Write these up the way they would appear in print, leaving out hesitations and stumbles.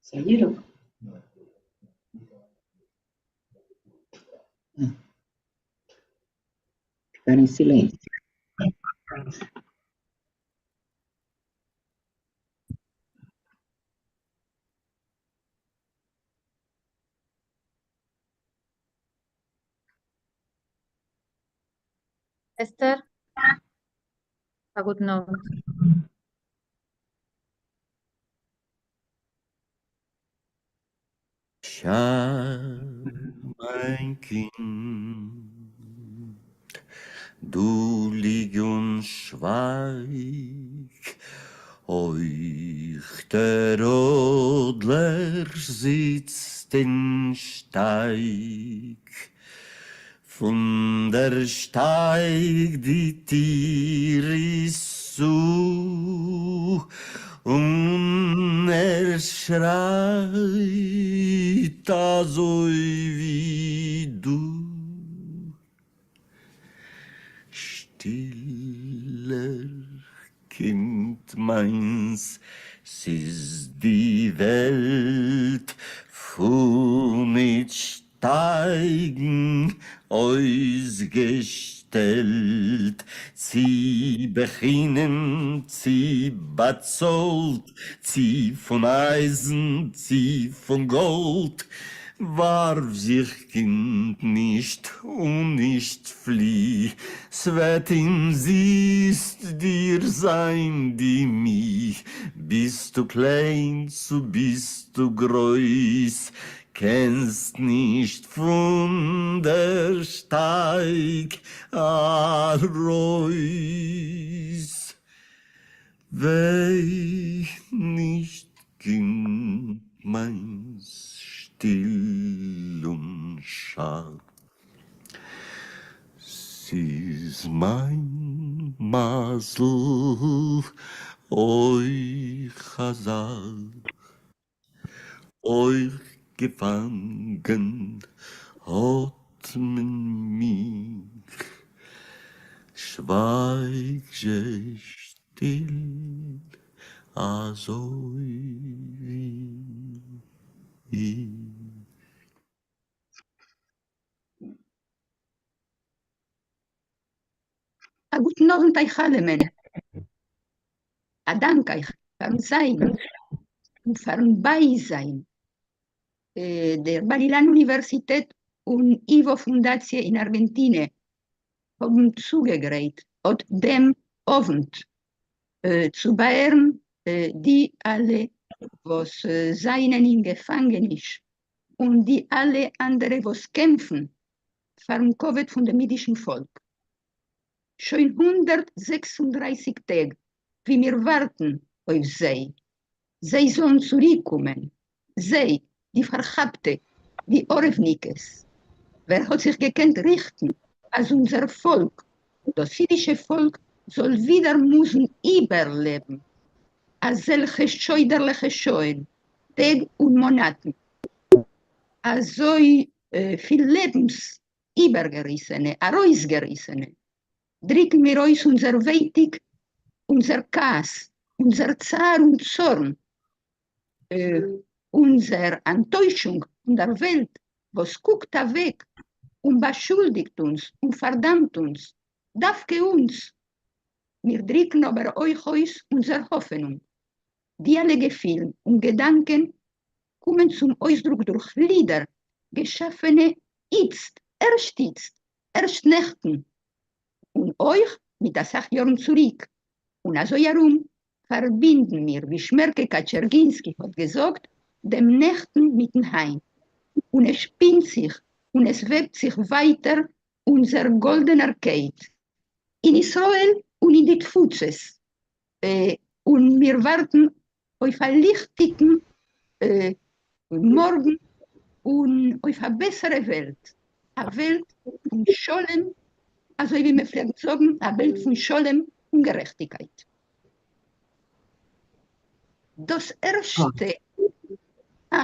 Саиров? Ficaram em silêncio. Esther, אַ גוטן אָוונט. שאַ, מײַן קינד, דו ליג און שווײַג, אויך דער אָדלער זיצט אין שטײַג. פֿון דער שטײַג די טיר איז צו, און ער שרײַט אַזוי ווי דו. שטילער, קינד מײַנס, ס'איז די וועלט פֿון ניט שטײַגן אויסגעשטעלט, צי בחינם, צי באַצאָלט, צי פֿון אײַזן, צי פֿון גאָלד, ווארף זיך קינד נישט און נישט פלי, ס'וועט אומזיסט דיר זיין די מי, ביסטו קליין צו ביסטו גרויס, קענסט נישט פון דער שטייג ארויס. וויי נישט קינד מיינס שטיל און שאַ. ס'איז מיין מזל אויך אַזאַ. אויך געפאַנגען האָט מען מיך. שווייג זשע שטיל אַזוי ווי איך. אַ גוטן אָוונט אײַך אַלעמען. אַ דאַנק אײַך פֿאַרן זײַן און פֿאַרן בײַזײַן. דער בר-אילן אוניווערסיטעט און ייִוואָ פֿונדאַציע אין אַרגענטינע האָבן צוגעגרייט אָט דעם אָוונט צו באַערן די אַלע וואָס זײַנען אין געפֿאַנגעניש און די אַלע אַנדערע וואָס קעמפֿן פֿאַרן כּבֿוד פֿון דעם ייִדישן פֿאָלק. שוין 136 טעג ווי מיר ווארטן אויף זיי, זיי זאלן צוריקקומען, זיי, די פארכאפטע, די עורבניקעס. ווער האט זיך געקענט ריכטן אז אונזער פאלק, דאס אידישע פאלק, זאל ווידער מוזן איבערלעבן אזעלכע שוידערליכע שעה'ן, טעג און מאנאטן, אזוי פיל לעבנס איבערגעריסענע, ארויסגעריסענע, דריקן מיר אויס אונזער ווייטיק, אונזער כעס, אונזער צער און צארן, אונזער אנטוישונג פון דער וועלט וואס קוקט אוועק און באשולדיגט אונז און פארדאמט אונז, דווקא אונז. מיר דריקן אבער אויך אויס אונזער האפענונג. די אלע געפילן און געדאנקען קומען צום אויסדרוק דורך לידער געשאפענע איצט, ערשט איצט, ערשט נעכטן, און אויך מיט אסאך יארן צוריק, און אזוי ארום פארבינדן מיר, ווי שמערקע קאטשערגינסקי האט געזאגט, דעם נעכטן מיטן היינט, און עס שפינט זיך און עס וועבט זיך ווייטער אונזער גאלדענער קייט, אין ישראל און אין די תפוצות, און מיר ווארטן אויף א ליכטיגן מארגן און אויף א בעסערע וועלט, א וועלט פון שלום, אזוי ווי מען פלעגט זאגן, א וועלט פון שלום און גערעכטיגקייט. דאס ערשטע. א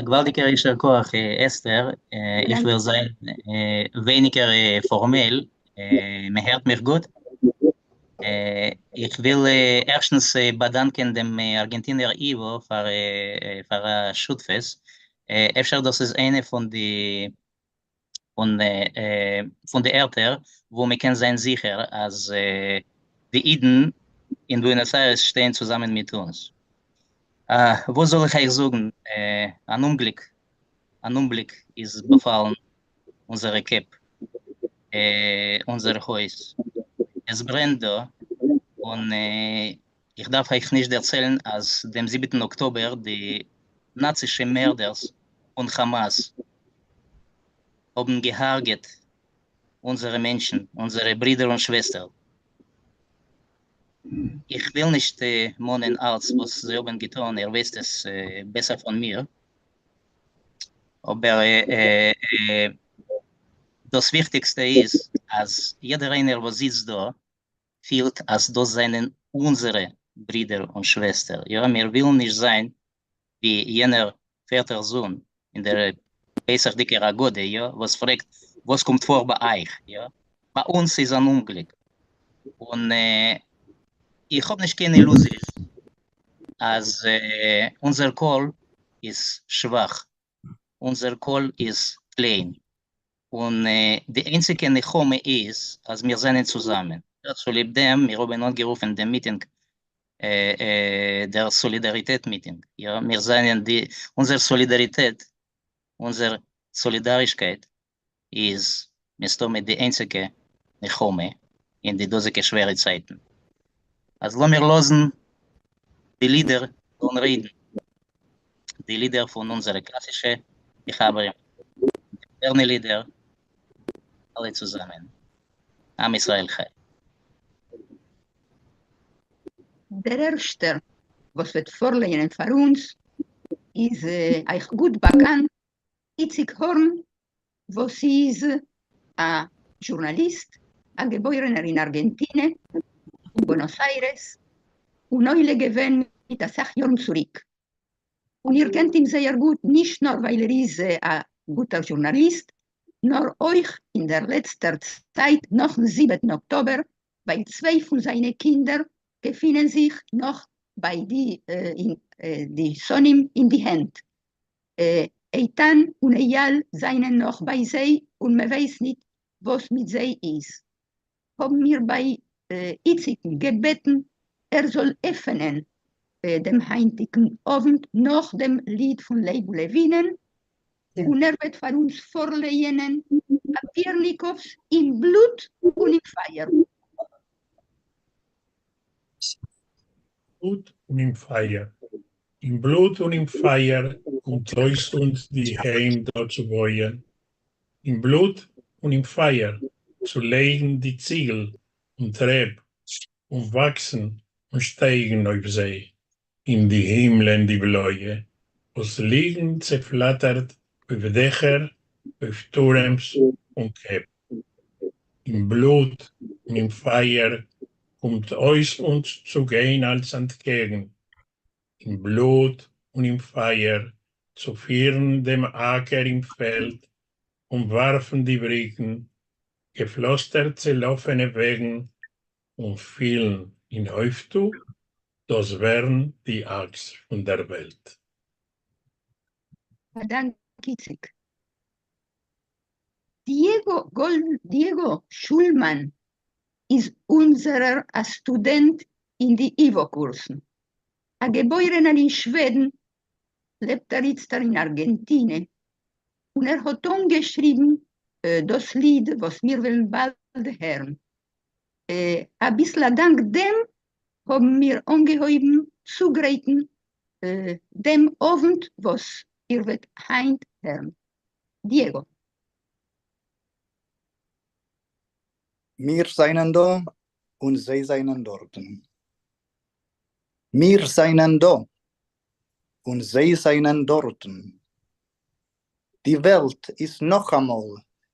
געוואלדיגער יישר כח אסתר, איך וועל זיין ווייניגער פארמעל, מען הערט מיך גוט? איך וויל ערשטנס באדאנקען דעם ארגענטינער ייוואו פאר א שותפות, אפשר דאס איז איינע פון די פון די ערטער וואו מען קען זיין זיכער אז די אידן אין בוענאס איירעס שטייען צוזאמען מיט אונז. וואס זאל איך אייך זאגן, אן אומגליק, אן אומגליק איז באפאלן אונזערע קעפ, אונזער הויז, עס ברענט דא, און איך דארף אייך נישט דערציילן אז דעם זיבעטן אקטאבער די נאצישע מערדערס פון כאמאס האבן געהארגעט אונזערע מענטשן, אונזערע ברידער און שוועסטער. איך וויל נישט מאנען אלץ וואס זיי האבן געטון, איר ווייסט עס בעסער פון מיר, אבער דאס וויכטיגסטע איז אז יעדער איינער וואס זיצט דא פילט אז דאס זענען אונזערע ברידער און שוועסטער, יא, מיר ווילן נישט זיין ווי יענער פערטער זון אין דער פסח'דיגער הגדה, יא, וואס פרעגט וואס קומט פאר ביי אייך, יא, ביי אונז איז אן אומגליק, און איך האב נישט קיין אילוזיעס אז אונזער קול איז שוואך, אונזער קול איז קליין, און די איינציגע נחמה איז אז מיר זענען צוזאמען, צוליב דעם מיר האבן אנגערופן דעם מיטינג דער סאלידאריטעט מיטינג, יא, מיר זענען די, אונזער סאלידאריטעט, אונזער סאלידארישקייט איז מסתמא די איינציגע נחמה אין די דאזיגע שווערע צייטן, אז לאמיר לאזן די לידער זאלן רעדן, די לידער פון אונזערע קלאסישע מחברים, די מאדערנע לידער, אלע צוזאמען, עם ישראל חי. דער ערשטער וואס וועט פארלייענען פאר אונז איז אייך גוט באקאנט, איציק הארן, וואס איז א זשורנאליסט, א געבוירענער אין ארגענטינע, אין בוענאס איירעס, און עולה געווען מיט אסאך יארן צוריק. און איר קענט אים זייער גוט, נישט נאר ווייל ער איז א גוטער זשורנאליסט, נאר אויך אין דער לעצטער צייט נאכן זיבעטן אקטאבער, ווייל צוויי פון זיינע קינדער געפינען זיך נאך ביי די די שונאים אין די הענט. איתן און אייל זענען נאך ביי זיי און מען ווייסט ניט וואס מיט זיי איז. האבן מיר ביי איציקן געבעטן ער זאל עפענען דעם היינטיגן אוונט נאך דעם ליד פון לייבל לעווינען, און ער וועט פאר אונז פארלייענען פאפירניקאוו'ס אין בלוט און אין פייער. בלוט און אין פייער. אין בלוט און אין פייער קומט אויס אונז די היים דא צו בויען. אין בלוט און אין פייער צו לייגן די ציגל און טרעפ און וואקסן און שטייגן אויף זיי אין די הימלען די בלויע וואס ליגן צעפלאטערט אויף דעכער אויף טורעמס און קעפ. אין בלוט און אין פייער קומט אויס אונז צו גיין אלץ אנטקעגן אין בלוט און אין פייער צו פירן דעם אקער אין פעלד און ווארפן די בריקן, געפלאסטערט צעלאפענע וועגן און פילן אין אויפטו דאס ווערן די אקס פון דער וועלט. א דאנק איציק. דיעגא גאלד דיעגא שולמאן איז אונזערער א סטודענט אין די ייוואו קורסן. א געבוירענער אין שוועדן, לעבט ער איצטער אין ארגענטינע, און ער האט אנגעשריבן דאס ליד וואס מיר וועלן באלד הערן. אביסל א דאנק דעם האבן מיר אנגעהויבן צוגרייטן דעם אוונט וואס איר וועט היינט הערן. דיעגא. מיר זיינען דא און זיי זיינען דארטן. מיר זיינען דא און זיי זיינען דארטן. די וועלט איז נאכאמאל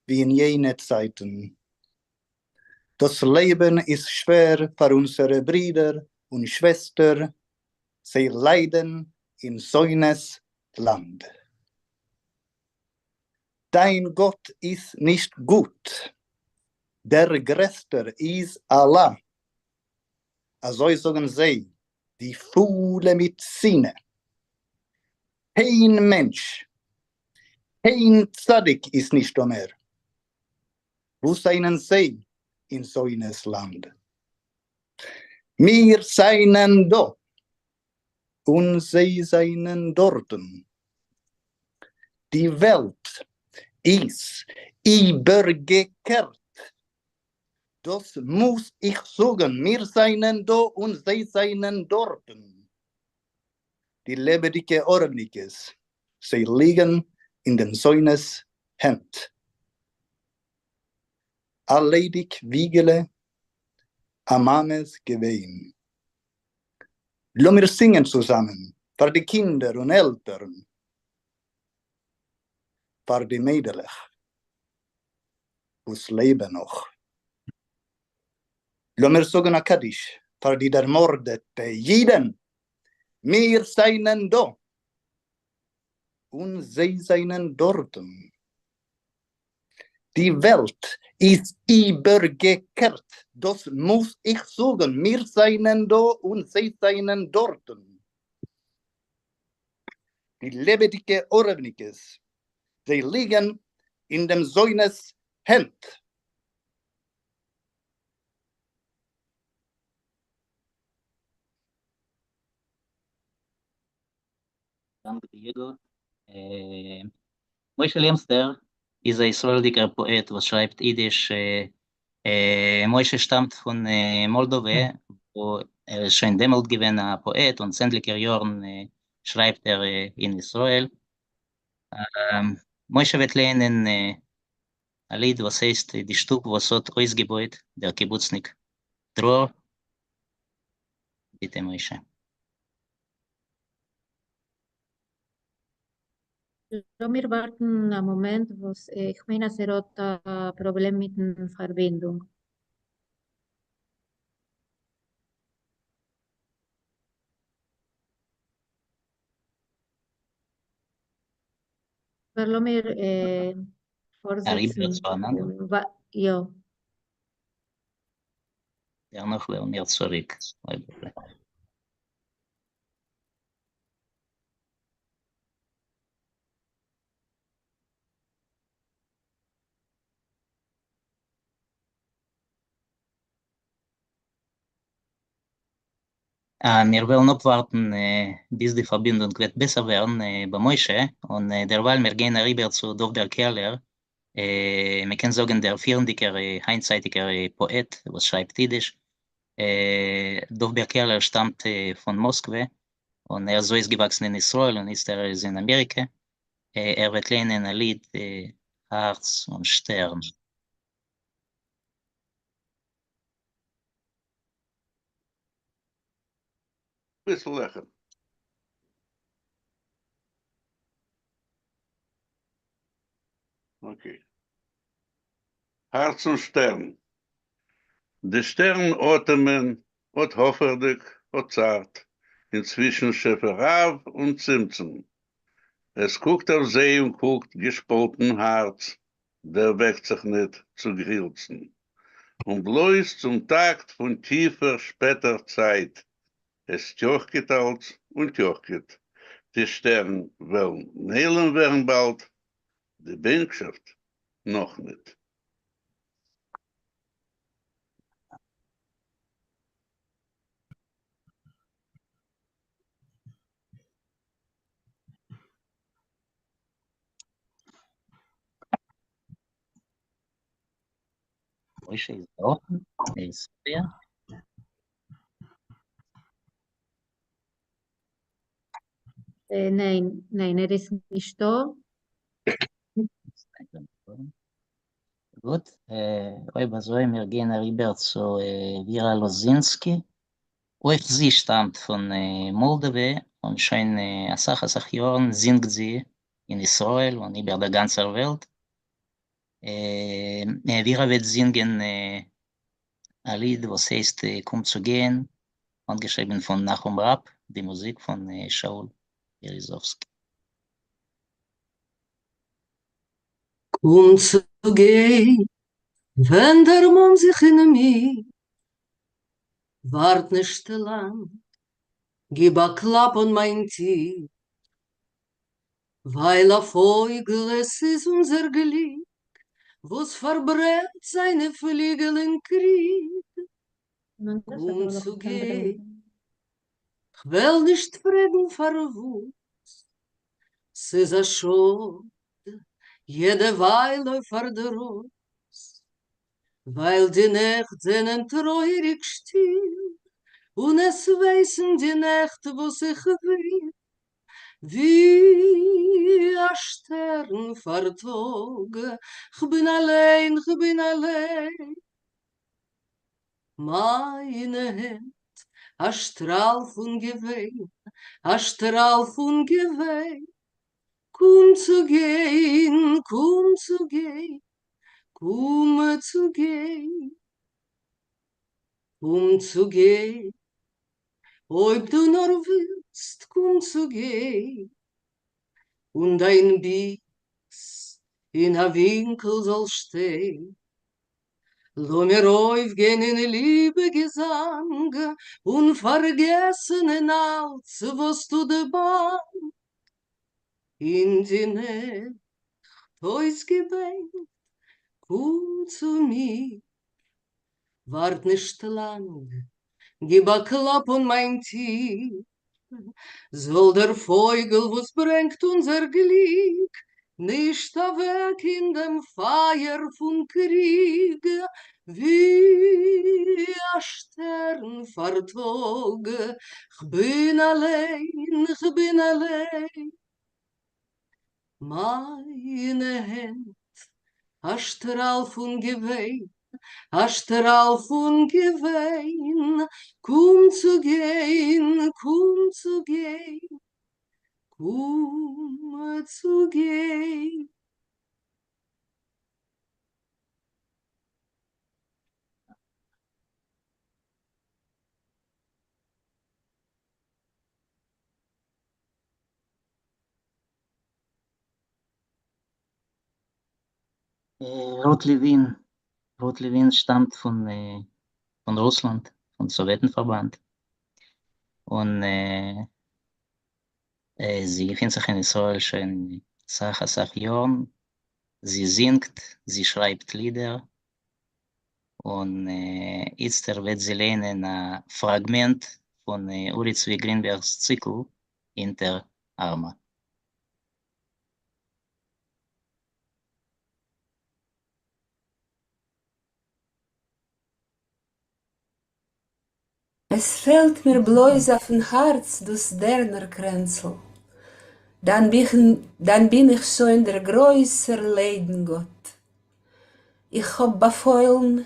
ווי אין יענע צייטן. דאס לעבן איז שווער פאר אונזערע ברידער און שוועסטער, זיי ליידן אין שונא'ס לאנד. דיין גאט איז נישט גוט, דער גרעסטער איז אללה. אַזוי זאָגן זיי, די פֿולע מיט שׂינאה. קיין מענטש, קיין צדיק איז נישטאָ מער. וווּ זײַנען זיי אין זונות לאַנד? מיר זײַנען דאָ, און זיי זײַנען דאָרטן. די וועלט איז איבערגעקערט. דאָס מוז איך זאָגן, מיר זײַנען דאָ און זיי זײַנען דאָרטן. די לעבעדיקע עורבניקעס, זיי ליגן אין דעם שׂונאס הענט. אַ ליידיק וויגעלע, אַ מאַמעס געוויין. לאָמיר זינגען צוזאַמען פֿאַר די קינדער און עלטערן, פֿאַר די מיידלעך, וואָס לעבן נאָך. לאָמיר זאָגן אַ קדיש פֿאַר די דערמאָרדעטע ייִדן. מיר זײַנען דאָ, און זיי זײַנען דאָרטן. די וועלט איז איבערגעקערט, דאָס מוז איך זאָגן, מיר זײַנען דאָ און זיי זײַנען דאָרטן. די לעבעדיקע עורבניקעס, זיי ליגן אין דעם שׂונאס הענט. דאַנק דיעגאָ. משה לימסטער איז אַ ישראלדיקער פּאָעט וואָס שרײַבט ייִדיש. משה שטאַמט פֿון מאָלדאָווע, וווּ ער איז שוין דעמאָלט געווען אַ פּאָעט און צענדליקער יאָרן שרײַבט ער אין ישראל. משה וועט לייענען אַ ליד וואָס הייסט די שטוב וואָס האָט אויסגעבויט דער קיבוצניק דרור. ביטע, משה. לאָמיר וואַרטן אַ מאָמענט, וואָס איך מיין אַז ער האָט אַ פּראָבלעם מיטן פֿאַרבינדונג. אָבער לאָמיר פֿאָרזעצן. יאָ. דערנאָך וועלן מיר צוריק. מיר וועלן אפווארטן ביז די פארבינדונג וועט בעסער ווערן ביי משה, און דערווייל מיר גייען אריבער צו דוב בער קערלער, מען קען זאגן דער פירנדיגער היינטצייטיגער פאעט וואס שרייבט אידיש. דוב בער קערלער שטאמט פון מאסקווע, און ער איז אויסגעוואקסן אין ישראל און איצט ער איז אין אמעריקע. ער וועט לייענען א ליד הארץ און שטערן. ביסל לעכער. Okay. הארץ און שטערן. די שטערן אטעמען, אט האפערדיג, אט צארט, אינצווישן שפע רב און צמצום. עס קוקט אויף זיי און קוקט געשפאלטן הארץ, דערוועגט זיך ניט צו גרילצן, און בלויז צום טאַקט פֿון טיפֿער שפּעטער צײַט, עס טיאָכקעט אַלץ און טיאָכקעט, די שטערן וועלן נעלם ווערן באַלד, די בענקשאַפֿט נאָך ניט. משה איז דא? איז יא? ניין, ניין, ער איז נישטא. גוט, אויב אזוי מיר גייען אריבער צו ווירא לאזינסקי. אויך זי שטאמט פון מאלדאווע און שוין אסאך אסאך יארן זינגט זי אין ישראל און איבער דער גאנצער וועלט. ווירא וועט זינגען א ליד וואס הייסט קום צו גיין, אנגעשריבן פון נחום ראפ, די מוזיק פון שאול בערעזאווסקי. קום צו גיין, ווען דערמאן זיך אין מיר. וואַרט נישט לאַנג, גיב אַ קלאַפּ אָן מײַן טיר. ווײַל אַ פֿויגל עס איז אונדזער גליק, וואָס פֿאַרברענט זײַנע פֿליגל אין קריג. Mandas a קום todos los צו que están גיין, preguntando. כ'וועל נישט פֿרעגן פֿאַר וואָס. ס'איז אַ שאָד יעדע ווײַל אויף פֿאַרדראָס, ווײַל די נעכט זענען טרויעריק שטיל, און עס ווייסן די נעכט וואָס איך וויל. ווי אַ שטערן פֿאַר טאָג, כ'בין אַליין, כ'בין אַליין. מײַנע הענט, אַ שטראַל פֿון געוויין, אַ שטראַל פֿון געוויין. קום צו גיין, קום צו גיין, קום צו גיין. קום צו גיין, אויב דו נאָר ווילסט, קום צו גיין. און דײַן ביקס אין אַ ווינקל זאָל שטיין. לאָמיר אויפֿגיין אין ליבע-געזאַנג און פֿאַרגעסן אין אַלץ, וואָס טוט באַנג. אין די נעכט אויסגעבענקט, קום צו מיר, וואַרט נישט לאַנג, גיב אַ קלאַפּ אָן מײַן טיר. זאָל דער פֿויגל, וואָס ברענגט אונדזער גליק, נישט אַוועק אין דעם פֿײַער פֿון קריג, ווי אַ שטערן פֿאַר טאָג. כ'בין אַליין, כ'בין אַליין. מײַנע הענט, אַ שטראַל פֿון געוויין, אַ שטראַל פֿון געוויין. קום צו גיין, קום צו גיין, קום צו גיין. רות לעווין, רות לעווין שטאַמט פֿון, פֿון רוסלאַנד, פֿון סאָוועטן־פֿאַרבאַנד. און זי געפֿינט זיך אין ישׂראל שוין אַ סך, אַ סך יאָרן. זי זינגט, זי שרײַבט לידער. און איצטער וועט זי לייענען אַ פֿראַגמענט פֿון אורי צבֿי גרינבערגס ציקל הינטער אַרמאַ. עס פֿעלט מיר בלויז אויפֿן האַרץ דאָס דערנער-קרענצל, דאַן דאַן בין איך שוין דער גרויסער ליידן-גאָט. איך האָב באַפֿוילן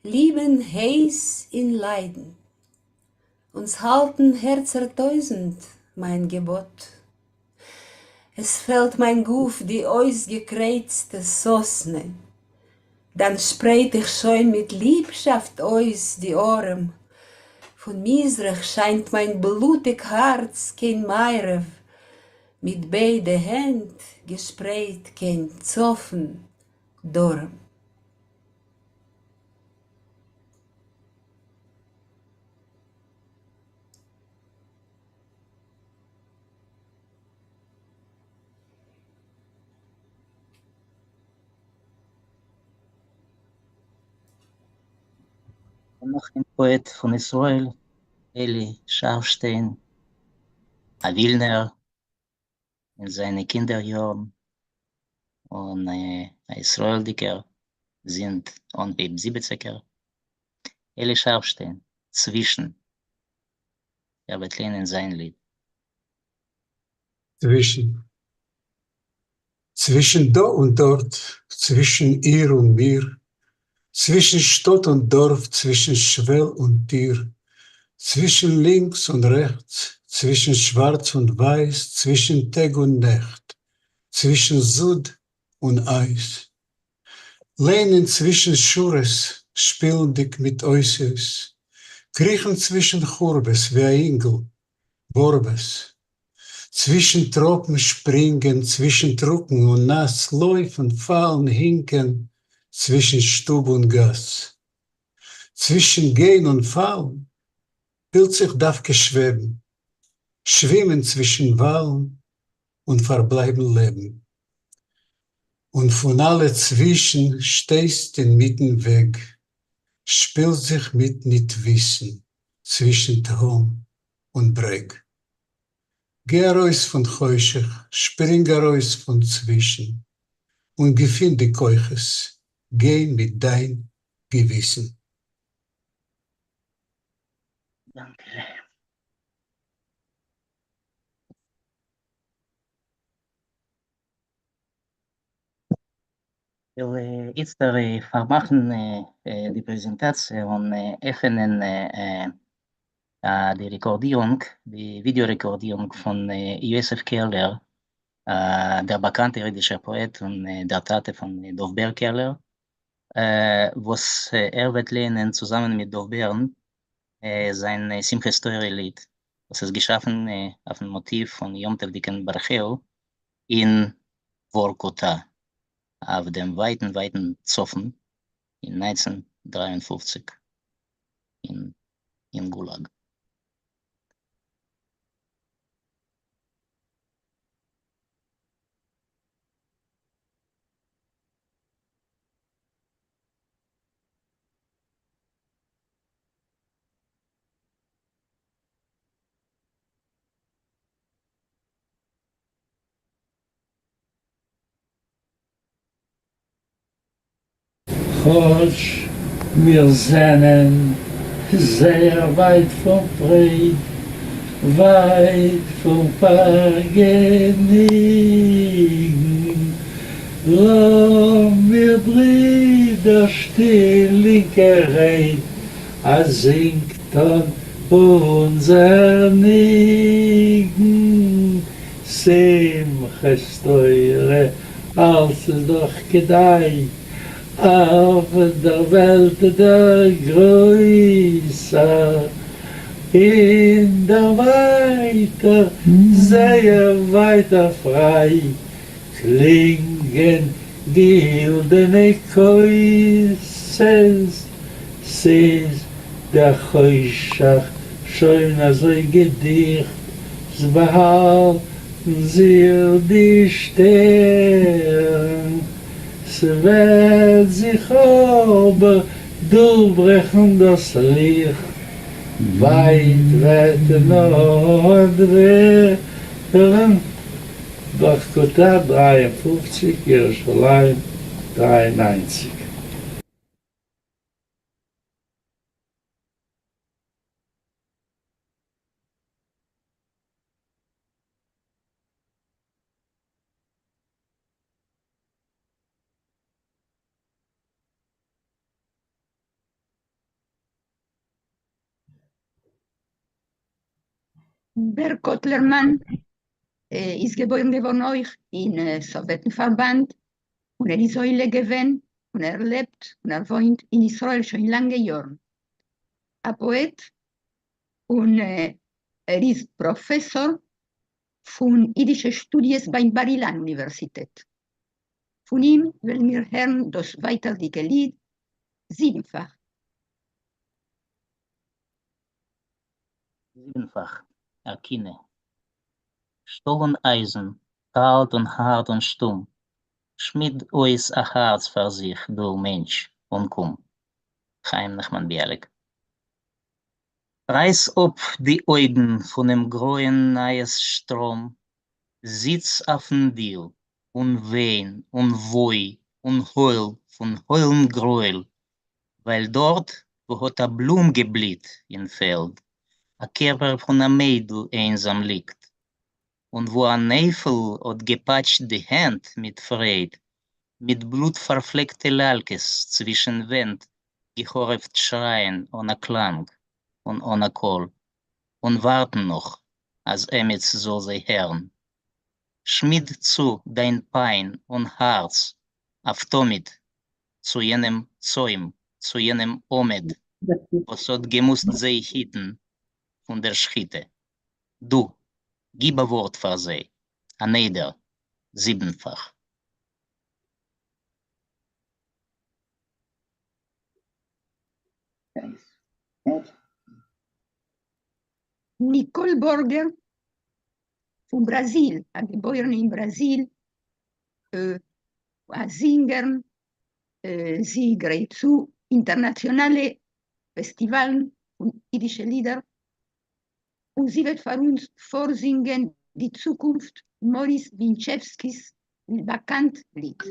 ליבן הייס אין ליידן, און ס'האַלטן הערצער טויזנט מײַן געבאָט. עס פֿעלט מײַן גוף די אויסגעקרייצטע סאָסנע, דאַן שפּרייט איך שוין מיט ליבשאַפֿט אויס די אָרעם. פֿון מיזרח שײַנט מײַן בלוטיק האַרץ קיין מערבֿ, מיט ביידע הענט געשפּרייט קיין צפֿון, דרום. און נאָך איין פּאָעט פֿון ישׂראל, אלי שאַרפֿשטיין, אַ ווילנער אין זײַנע קינדער־יאָרן און אַ ישׂראלדיקער זינט אָנהייב זיבעציקער. אלי שאַרפֿשטיין, צווישן. ער וועט לייענען זײַן ליד. צווישן. צווישן דאָ און דאָרט, צווישן איר און מיר, צווישן שטאָט און דאָרף, צווישן שוועל און טיר, צווישן לינקס און רעכטס, צווישן שוואַרץ און ווײַס, צווישן טעג און נעכט, צווישן זאָד און אײַז. לייענען צווישן שורות, שפּילנדיק מיט אותיות, קריכן צווישן חורבֿות ווי אַ ייִנגל באָרוועס. צווישן טראָפּן שפּרינגען, צווישן טרוקן און נאַס, לויפֿן, פֿאַלן, הינקען, צווישן שטוב און גאַס. צווישן גיין און פֿאַלן, ווילט זיך דווקא שוועבן, שווימען צווישן וואלן און פארבלייבן לעבן. און פון אלע צווישן שטייסט אינמיטן וועג, שפילסט זיך מיט ניט וויסן צווישן תהום און ברעג. גיי ארויס פון חושך, שפרינג ארויס פון צווישן, און געפין די כוחות, גיי מיט דיין געוויסן. דאנקע. וויל איצטער פארמאכן די פרעזענטאציע און עפענען די רעקארדירונג, די ווידעא רעקארדירונג פון יוסף קערלער, דער באקאנטער אידישער פאעט און דער טאטע פון דוב בער קערלער, וואס ער וועט לייענען צוזאמען מיט דוב בערן זיין שמחת תורה ליד, וואס איז געשאפן אויפן מאטיוו פון יום טוב'דיגן ברכהו אין ווארקוטא, אויף דעם ווייטן ווייטן צפון אין 1953 אין גולאג. כאָטש מיר זענען זייער ווייט פון פרייד, ווייט פון פאַרגעניגן, לאָמיר, ברידער, שטילינקערהייט אַ זינג טאָן אונדזער ניגון, שמחת תורה, אַלץ איז דאָך כדאי אויף דער וועלט דער גרויסער, אין דער ווייטער, זייער ווייטער פריי, קלינגען גילדענע כוסות, ס'איז דער חושך שוין אזוי געדיכט, ס'באהאלטן זיך די שטערן, ס'וועט זיך אבער דורכברעכן דאס ליכט, ווייט וועט נאענט ווערן. ווארקוטא 53, ירושלים 93. בער קאָטלערמאַן איז געבוירן געוואָרן אויך אין סאָוועטן-פאַרבאַנד, און ער איז עולה געווען, און ער לעבט און ער וואוינט אין ישראל שוין לאַנגע יאָרן. אַ פּאָעט, און ער איז פּראָפעסאָר פון אידישע שטודיעס ביים בר אילן אוניווערסיטעט. פון אים וועלן מיר הערן דאָס ווייטערדיקע ליד זיבנפאַך. זיבנפאַך, אַ קינה. שטאָל און אייזן, קאַלט און האַרט און שטום, שמיד אויס אַ האַרץ פאַר זיך, דו מענטש, און קום. חיים נחמן ביאליק. רייס אָפּ די אויגן פונעם גרויען נייעס-שטראָם, זיץ אויפן דיל און וויין און וואוי און הויל פון הוילן גרויל, ווייל דאָרט, וואו האָט אַ בלום געבליט אין פעלד, אַ קערפּער פון אַ מיידל איינזאַם ליגט, און וואו אַן עפל האָט געפּאַטשט די הענט מיט פרייד, מיט בלוט-פאַרפלעקטע לאַלקעס צווישן ווענט געהאָרעווט שרייען אָן אַ קלאַנג און אָן אַ קול, און וואַרטן נאָך, אַז עמיץ זאָל זיי הערן. שמיד צו דיין פּיין און האַרץ אויף תמיד צו יענעם צוים, צו יענעם עמוד, וואָס האָט געמוזט זיי היטן פון דער שחיטה. דו, גיב אַ וואָרט פאַר זיי, אַ נדר, זיבנפאַך. ניקאל בורגער פון בראזיל, א געבוירענע אין בראזיל, א זינגערין, זי גרייט צו אינטערנאציאנאלע פעסטיוואלן פון אידישע לידער, און זי וועט פאר אונז פארזינגען די צוקונפט, מאריס ווינטשעווסקי'ס באקאנט ליד.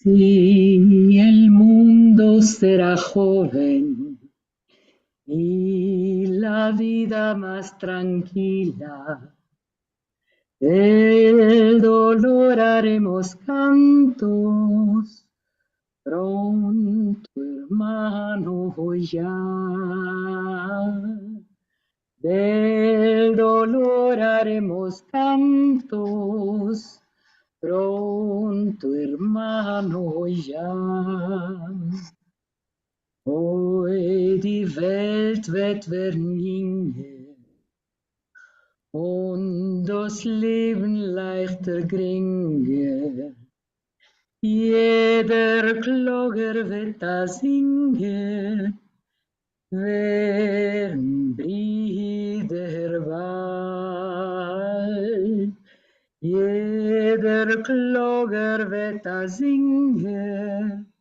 Sí, el mundo será joven y la vida más tranquila. Del dolor haremos cantos, pronto, hermano, ya. Del dolor haremos cantos, pronto, hermano, ya. Oi, die Welt wird werden jünger und das Leben leichter geringer. Jeder Kloger wird da singen, werden Brüder bald. Jeder Kloger wird da singen,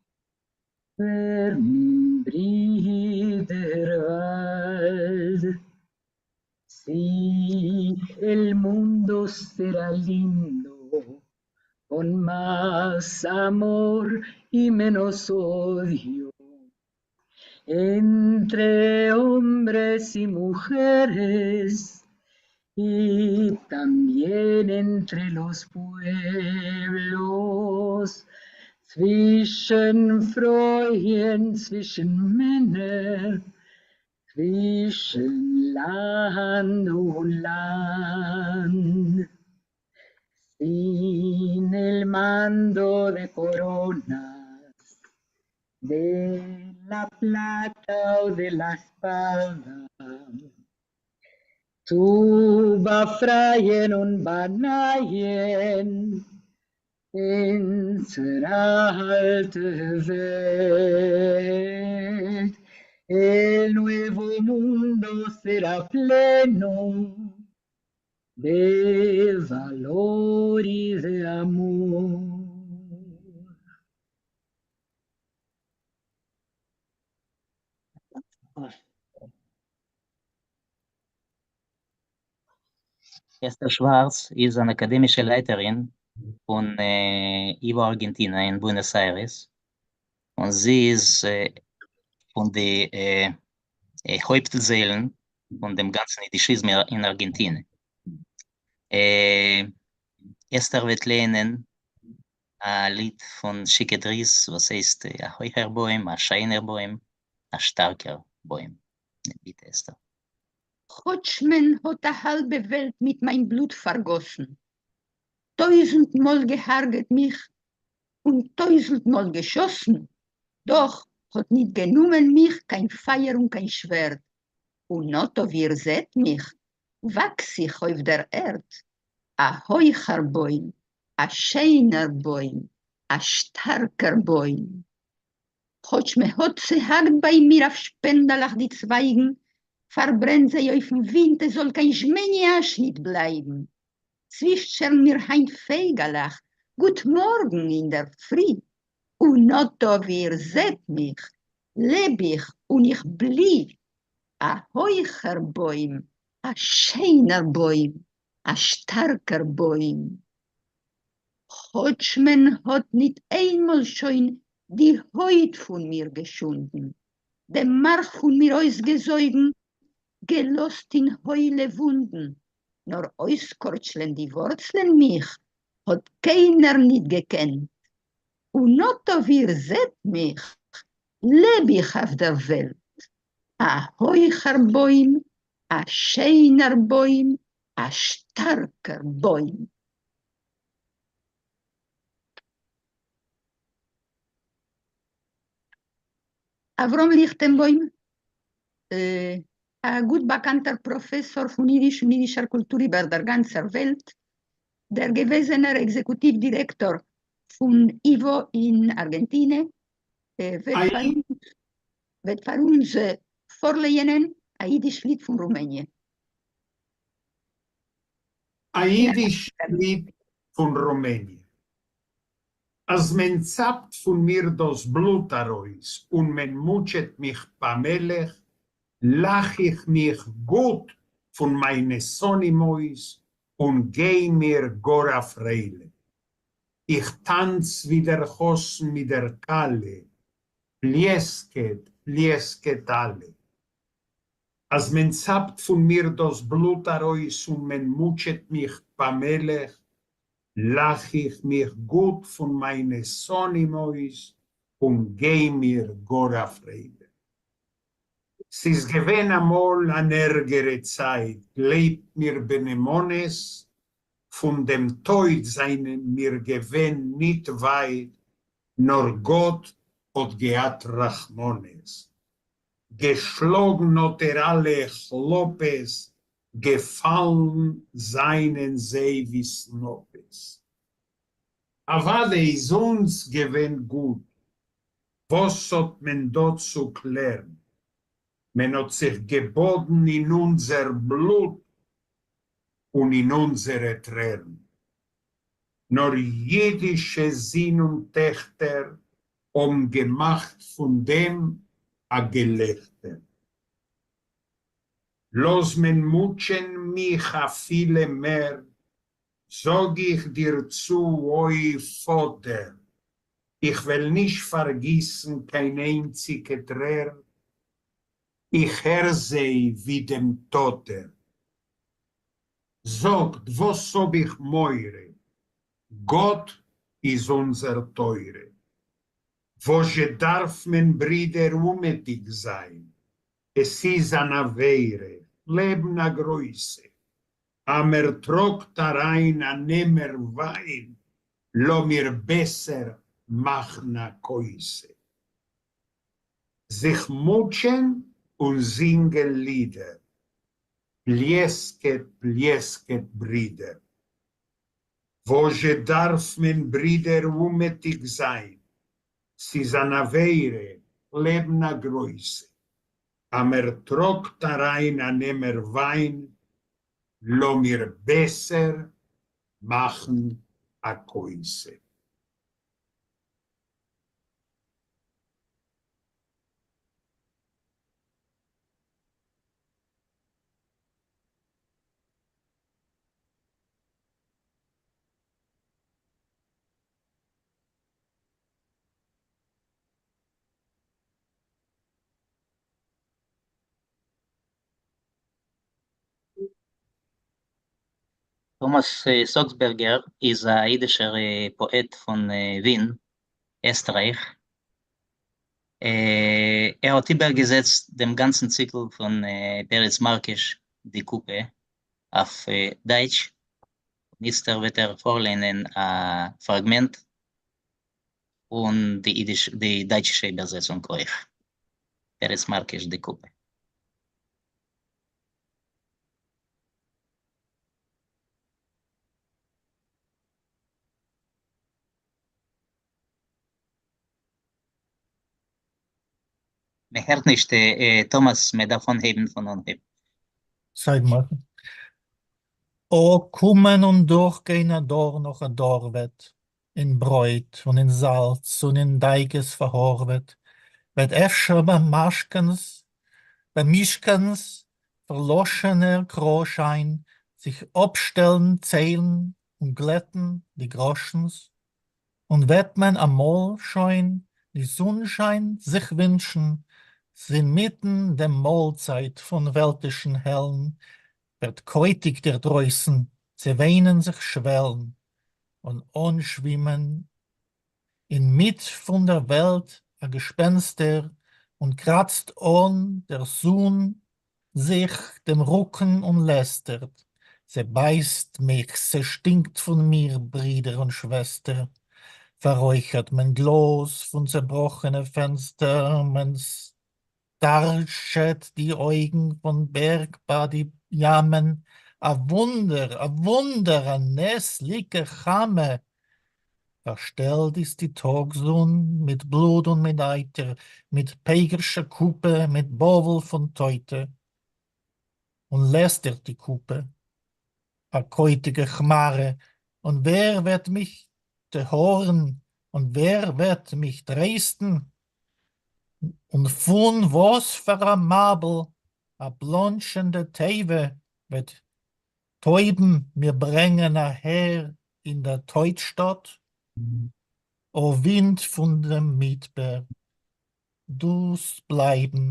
werden Brüder bald. Sí, el mundo será lindo, con más amor y menos odio, entre hombres y mujeres, y también entre los pueblos, zwischen Freuen, zwischen Männern, zwischen Land und Land. Sin el mando de coronas, de la plata o de la espada, zu befreien und banaien unsere alte Welt. El nuevo mundo será pleno de valor y de amor. אסתר שווארץ איז אן אקאדעמישע לייטערין פון ייוואו ארגענטינא אין בוענאס איירעס, און זי איז פון די הויפט זיילן פון דעם גאנצן אידישיזם אין ארגענטינע. אסתר וועט לייענען א ליד פון שיקע דריס וואס הייסט א הויכער בוים, א שיינער בוים, א שטארקער בוים. ביטע אסתר. כאָטש מען האָט אַ האַלבע וועלט מיט מײַן בלוט פֿאַרגאָסן, טויזנט מאָל געהרגעט מיך און טויזנט מאָל געשאָסן, דאָך האָט ניט גענומען מיך קיין פֿײַער און קיין שווערד, און אָט-אָ ווי איר זעט מיך, וואַקס איך אויף דער ערד, אַ הויכער בוים, אַ שיינער בוים, אַ שטאַרקער בוים. כאָטש מע האָט צעהאַקט בײַ מיר אויף שפּענדעלעך די צווײַגן, פֿאַרברענט זיי אויפֿן ווינט, עס זאָל קיין זשמעניע אַש ניט בלײַבן. צווישטשערן מיר הײַנט פֿייגעלעך, גוט מאָרגן אין דער פֿרי, און אָט-אָ ווי איר זעט מיך, לעב איך און איך בלי, אַ הויכער בוים, אַ שיינער בוים, אַ שטאַרקער בוים. כאָטש מען האָט ניט איינמאָל שוין די הויט פֿון מיר געשונדן, דעם מאַרך פֿון מיר אויסגעזויגן, געלאָזט אין הוילע וווּנדן, נאָר אויסקאָרטשלען די וואָרצלען מיך האָט קיינער ניט געקענט. און אָט-אָ ווי איר זעט מיך, לעב איך אויף דער וועלט, אַ הויכער בוים, אַ שיינער בוים, אַ שטאַרקער בוים. אברהם ליכטענבוים, א גוט באקאנטער פראפעסאר פון אידיש און אידישער קולטור איבער דער גאנצער וועלט, דער געוועזענער עקזעקוטיוו דירעקטאר פון ייוואו אין ארגענטינע. וועט פאר אונז פארלייענען א אידיש ליד פון רומעניע. א אידיש ליד פון רומעניע. אז מען צאפט פון מיר דאס בלוט ארויס און מען מוטשעט מיך פאמעלעך, לאך איך מיך גוט פון מיינע שונאים אויס און גיי מיר גאר א פריילעך. איך טאנץ ווי דער חתן מיט דער כלה, פליעסקעט, פליעסקעט אלע. אז מען צאפט פון מיר דאס בלוט ארויס און מען מוטשעט מיך פאמעלעך, לאך איך מיך גוט פון מיינע שונאים אויס און גיי מיר גאר א פריילעך. ס'איז געווען אמאל אן ערגערע צייט, גלייבט מיר בנאמנות, פון דעם טויט זיינען מיר געווען ניט ווייט, נאר גאט האט געהאט רחמנות. געשלאגן האט ער אלע כלאפעס, געפאלן זיינען זיי ווי סנאפעס. אוודאי איז אונז געווען גוט, וואס האט מען דא צו קלערן? מען האט זיך געבאדן אין אונזער בלוט און אין אונזערע טרערן. נאר אידישע זין און טעכטער האבן געמאכט פון דעם א געלעכטער. לאז מען מוטשען מיך אפילו מער, זאג איך דיר צו אוי פאטער, איך וועל נישט פארגיסן קיין איינציגע טרער, איך הער זיי ווי דעם טאטער זאגט וואס האב איך מורא, גאט איז אונזער תורה, וואזשע דארף מען ברידער אומעטיג זיין, עס איז אן עבירה, לעבן א גרויסע, אז מען טראגט אריין אן עמער וויין, לאמיר בעסער מאכן א כוסה. זיך מוטשען און זינגען לידער. פליעסקעט, פליעסקעט, ברידער. וואזשע דארף מען, ברידער, אומעטיג זיין? ס'איז אן עבירה, לעבן א גרויסע. אז מען טראגט אריין אן עמער וויין, לאמיר בעסער מאכן א כוסה. טאמאס סאקסבערגער איז א אידישער פאעט פון ווין, עסטרייך. ער האט איבערגעזעצט דעם גאנצן ציקל פון פרץ מארקיש די קופה אויף דייטש, און איצטער וועט ער פארליינען א פראגמענט און די דייטשישע איבערזעצונג אויך. פרץ מארקיש די קופה. מען הערט נישט טאמאס, מען דארף אנהייבן פון אנהייב. זייט מאכן. אָ, קומען און דורכגיין אַ דור נאָך אַ דור וועט, אין ברויט און אין זאַלץ און אין דאגות פאַרהאָרוועט, וועט אפשר ביים משכּנס, ביים משכּנס פאַרלאָשענער קראָ-שיין זיך אָפּשטעלן ציילן און גלעטן די גראָשנס, און וועט מען אַמאָל שוין די זונשיין זיך ווינטשן, ס'אינמיטן דעם מאָלצייט פון וועלטישן העלן ווערט קויטיק דער דרויסן, צעוויינען זיך שוועלן און אָנשווימען אין מיט פון דער וועלט אַ געשפּענסטער און קראַצט אָן דער זון זיך דעם רוקן און לעסטערט, ס'בייסט מיך, ס'שטינקט פון מיר, ברידער און שוועסטער, פאַררויכערט מען גלאָז פון צעבראָכענע פענסטער, מען סטאַרטשעט די אויגן פון בערג ביי די ימען, אַ וואונדער, אַ וואונדער, אַ נס ליקע חמה! פֿאַרשטעלט איז די טאָגזון מיט בלוט און מיט אײטער, מיט פּגרשער קופּע, מיט בבֿל פֿון טױטע. און לעסטערט די קופּע, אַ קױטיקע כמאַרע, און װער װעט מיך טהורן און װער װעט מיך טרײסטן? און פֿון װאָס פֿאַר אַ מבול אַ בלאָנדזשענדע תּיבֿה װעט טױבן מיר ברענגען אַהער אין דער טױטשטאָט? אָ װינט פֿון דעם מידבר, דו'סט בלײַבן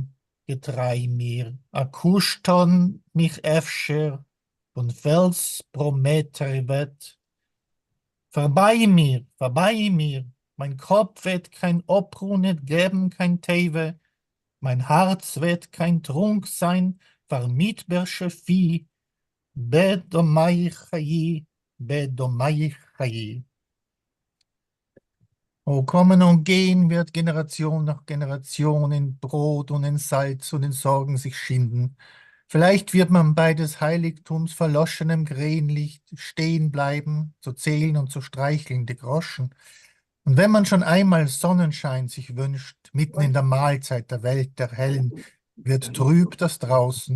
געטרײַ מיר, אַ קוש טאָן מיך אפֿשר פֿון פֿעלז פּראָמעטײ װעט. פֿאַרבײַ מיר, פֿאַרבײַ מיר, מײַן קאָפּ װעט קײן אָפּרו ניט געבן קײן תּיבֿה, מײַן האַרץ װעט קײן טרונק זײַן פֿאַר מידברשע פֿי, בדמײַך חײי, בדמײַך חײי. אָ, קומען און גײן װעט גענעראַציאָן נאָך גענעראַציאָן אין בראָט און אין זאַלץ און אין זאָרגן זיך שינדן. פֿילײַכט װעט מען בײַ דעס הײליקטומס פֿאַרלאָשענעם קרענליכט שטײן בלײַבן צו צײלן און צו שטרײכלען די גראָשן. און װען מען שױן אײנמאָל זונענשײַן זיך װינטשט מיטן אין דער מאָלצײַט דער װעלט דערהעלן, װערט טריב דאָס דרױסן,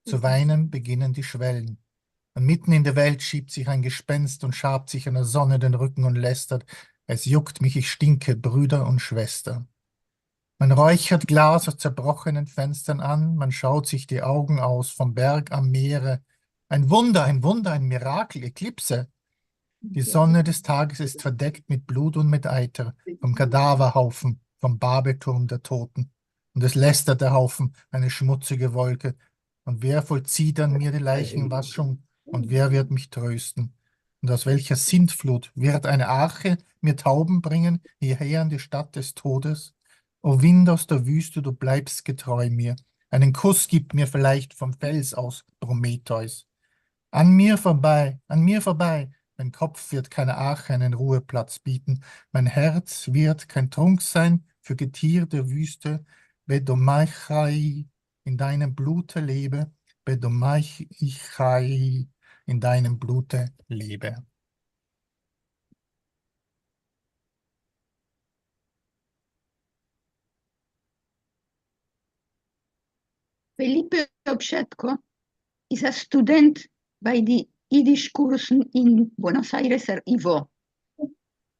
צו װײנען באַגינען די שװעלן. און מיטן אין דער וועלט שיבט זיך איין געשפענסט און שאַרבט זיך אין דער זאָנע דעם רוקן און לעסטערט, עס יאָגט מיך, איך שטינקע, ברודער און שוועסטער. מען רויכערט גלאָז אויף צעבראָכענען פֿענצטערן אָן, מען שאָט זיך די אויגן אויס פֿון בערג אַם מערע. איין וווּנדער, איין וווּנדער, איין מיראַקל, עקליפּסע! די זאָנע דעס טאַגעס איז פֿאַרדעקט מיט בלוט און מיט אייטער פֿון קאַדאַווער-הויפֿן, פֿון באַבעל-טורם דער טויטן. און עס לעסטערט דער הויפֿן, איינע שמוציגע וואָלקע, און ווער פֿאָלציט אָן מיר די לייכנוואַשונג, און ווער ווערט מיך טרויסטן? און אויס וועלכער זינדפֿלוט ווערט איינע אַרכע מיר טויבן ברענגען היעהער אין די שטאַט דעס טאָדעס? אָ ווינט אויס דער וויסטע, דו בלייבסט געטרוי מיר, איינען קוס גיב מיר פֿילייכט פֿון פֿעלז אויס פּראָמעטעוס. אַן מיר פֿאַרביי, אַן מיר פֿאַרביי, מיין קאָפּ ווערט קיינע אַרכע איינען רועפּלאַץ ביטן, מיין הערץ ווערט קיין טרונק זיין פֿאַר געטיער דער וויסטע, בדמייך חיי, אין דײַנעם בלוטע לעבע, בדמייך חי, אין דײַנעם בלוטע לעבע. Felipe Obschatko איז אַ סטודענט בײַ די ייִדיש-קורסן אין בוענאָס-אײַרעסער ייִוואָ.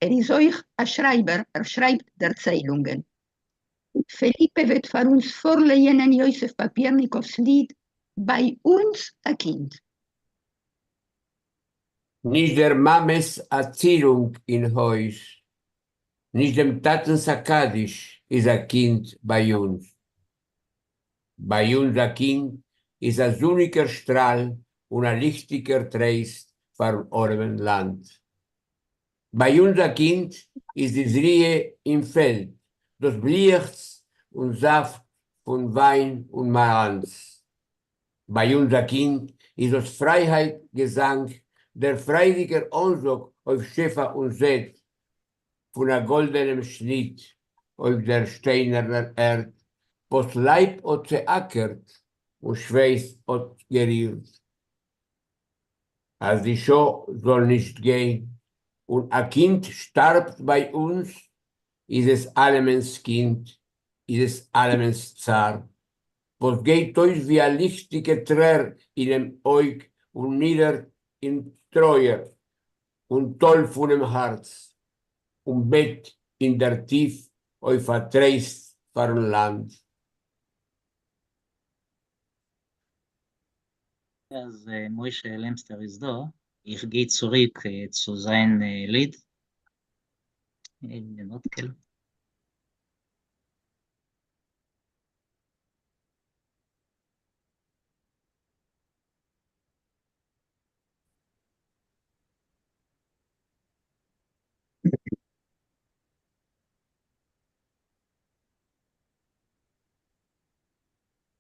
ער איז אויך אַ שרײַבער, ער שרײַבט דערציילונגען. פֿעליפּע וועט פֿאַר אונדז פֿאָרלייענען יוסף פּאַפּיערניקאָווס ליד בײַ אונדז אַ קינד. נישט דער מאַמעס אַ צירונג אין הויז, נישט דעם טאַטנס אַ קדיש איז אַ קינד בײַ אונדז. בײַ אונדז אַ קינד איז אַ זוניקער שטראַל און אַ ליכטיקער טרייסט פֿאַרן אָרעמען לאַנד. בײַ אונדז אַ קינד איז די זריעה אין פֿעלד, דאָס בליעכץ און זאַפֿט פֿון ווײַן און מאַראַנץ. בײַ אונדז אַ קינד איז דאָס פֿרײַהייט-געזאַנג, דער פֿריידיקער אָנזאָג אויף שפֿע און זעט פֿון אַ גאָלדענעם שניט אויף דער שטיינערנער ערד, וואָס לייב האָט צעאַקערט און שווייס האָט גערירט. אז די שעה זאל נישט גיין און א קינד שטארבט ביי אונז איז עס אלעמענס קינד, איז עס אלעמענס צער, וואס גייט אויס ווי א ליכטיגע טרער אינעם אויג און נידערט אין טרויער און טאל פונעם הארץ און בעט אין דער טיף אויף א טרייסט פארן לאנד. אז משה לעמסטער איז דא, איך גיי צוריק צו זיין ליד, איין מינוטקעל.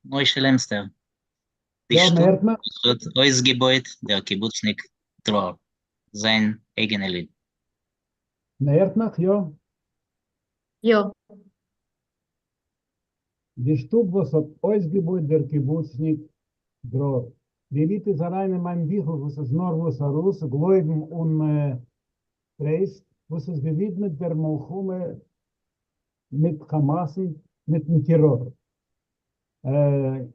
משה לעמסטער, די יא, שטוב מ'הערט מיך? וואס האט אויסגעבויט דער קיבוצניק דרור, זיין אייגענע ליד. מ'הערט מיך? יא? יא. די שטוב וואס האט אויסגעבויט דער קיבוצניק דרור. די ליד איז אריין אין מיין ביכל וואס איז נארוואס ארויס, גלויבן און טרייסט. וואס איז געווידמעט דער מלחמה מיט כאמאס'ן, מיט'ן טעראר.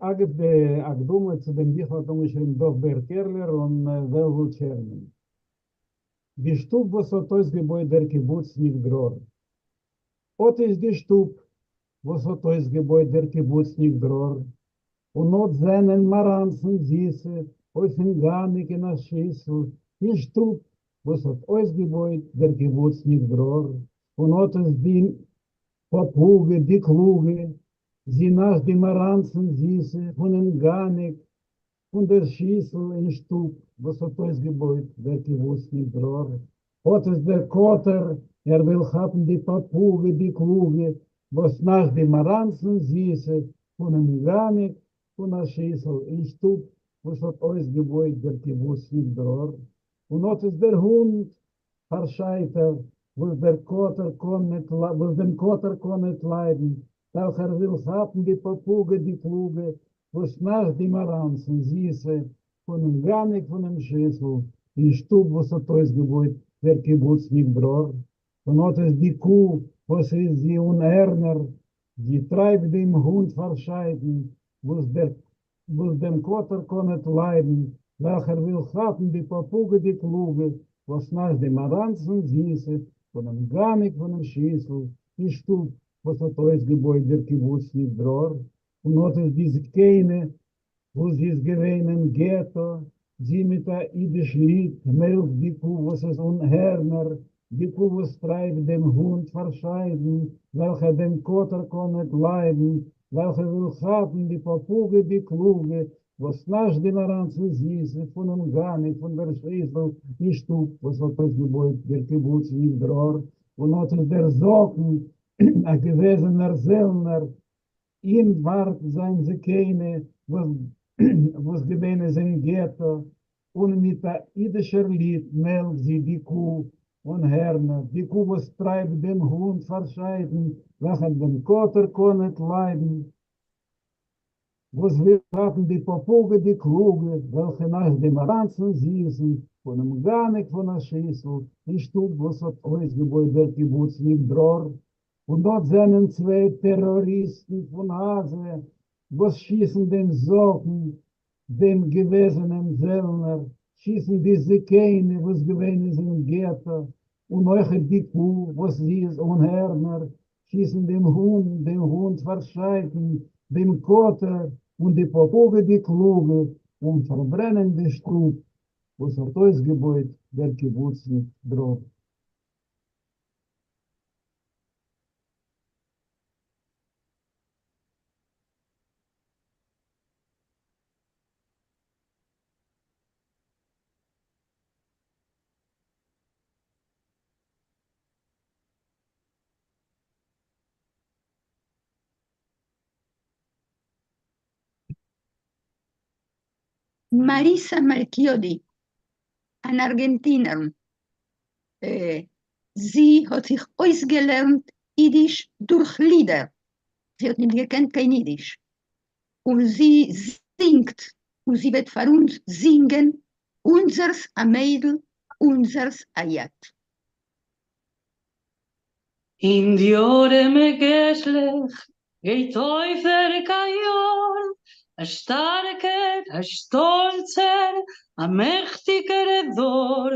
אגב, די הקדמה צו דעם ביכל האט אנגעשריבן דוב בער קערלער און וועלוול טשערנין. די שטוב וואס האט אויסגעבויט דער קיבוצניק דרור. אט איז די שטוב וואס האט אויסגעבויט דער קיבוצניק דרור, און אט זענען מאראנצן זיסע אויפן גאניק אין א שיסל אין שטוב וואס האט אויסגעבויט דער קיבוצניק דרור, און אט איז די פאפוגע די קלוגע, זי נאשט די מאראנצן זיסע פונעם גאניק פון דער שיסל אין שטוב וואס האט אויסגעבויט דער קיבוצניק דרור. אט איז דער קאטער, ער וויל כאפן די פאפוגע די קלוגע, וואס נאשט די מאראנצן זיסע פונעם גאניק פון א שיסל אין שטוב וואס האט אויסגעבויט דער קיבוצניק דרור. און אט איז דער הונט פארשייטער, וואס דער קאטער קאן ניט וואס דעם קאטער קאן ניט ליידן, וועלכער וויל כאפן די פאפוגע די קלוגע, וואס נאשט די מאראנצן זיסע פונעם גאניק פונעם שיסל אין שטוב וואס האט אויסגעבויט דער קיבוצניק דרור. און אט איז די קו, וואס איז זי אן הערנער, זי טרייבט דעם הונט פארשייטן, וואס דער וואס דעם קאטער קאן ניט ליידן, וועלכער וויל כאפן די פאפוגע די קלוגע, וואס נאשט די מאראנצן זיסע פונעם גאניק פונעם שיסל אין שטוב וואס האט אויסגעבויט דער קיבוצניק דרור. און אט איז די זקנה וואס זי איז געווען אין געטא, זי מיט א אידיש ליד מעלקט די קו וואס איז אן הערנער, די קו וואס טרייבט דעם הונט פארשיידן, וועלכער דעם קאטער קאן ניט ליידן, וועלכער וויל כאפן די פאפוגע די קלוגע, וואס נאשט די מאראנצן זיסע פונעם גאניק פון דער שיסל אין שטוב וואס האט אויסגעבויט דער קיבוצניק דרור. און אט איז דער זקן, א געוועזענער זעלנער, אים ווארט זיין זקנה וואס געווען איז אין געטא, און מיט א אידישער ליד מעלקט זי די קו אן הערנער, די קו וואס טרייבט דעם הונט פארשייטן, וועלכער דעם קאטער קאן ניט ליידן, וואס וויל כאפן די פאפוגע די קלוגע, וועלכע נאשט די מאראנצן זיסן פונעם גאניק פון א שיסל אין שטוב וואס האט אויסגעבויט דער קיבוצניק דרור. און דארט זענען צוויי טעראריסטן פון עזה וואס שיסן דעם זקן, דעם געוועזענעם זעלנער, שיסן די זקנה וואס געווען איז אין געטא, און אויכעט די קו וואס זי איז אן הערנער, שיסן דעם הונט, דעם הונט פארשייטן, דעם קאטער, און די פאפוגע די קלוגע, און פארברענען די שטוב וואס האט אויסגעבויט דער קיבוצניק דרור. Marisa Malchiodi, אן ארגענטינערין. זי האט זיך אויסגעלערנט אידיש דורך לידער, זי האט ניט געקענט קיין אידיש, און זי זינגט, און זי וועט פאר אונז זינגען אונזערס א מיידל, אונזערס א יאט. אין די אָרעמע געסלעך גייט אויף דער קאַיאָר אַ שטאַרקער, אַ שטאָלצער, אַ מעכטיקער דור,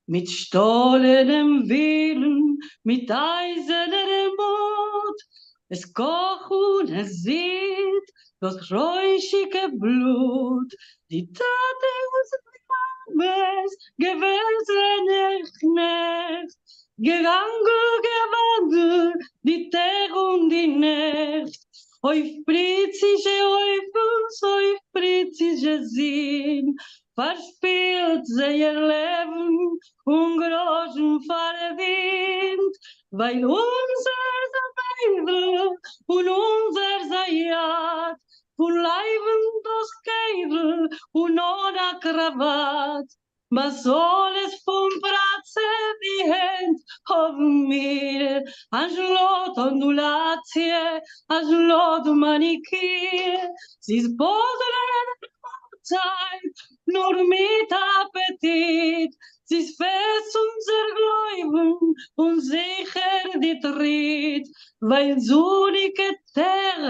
מיט שטאָלענעם ווילן, מיט אײַזערנער מוט, עס קאָכט און עס זידט דאָס רוישיקע בלוט, די טאַטעס און די מאַמעס, געוועזענע קנעכט, געראנגל געוואנדל די טעג און די נעכט, אויף פריצישע הויפנס אויף פריצישע זין, פארשפילט זייער לעבן און גראשן פארדינט, ווייל אונזערס א מיידל און אונזערס א יאט, פון לייוונט דאס קעדל און אן א קראוואט, מזלות פון פראצע די הענט האבן מיר, אנשלאט אנדולאציע, אנשלאט מאניקיר, ס'איז פאדערן מאלצייט, נאר מיט אפעטיט. ס'איז פֿעסט אונדזער גלויבן און זיכער די טריט, ווײַל זוניקע טעג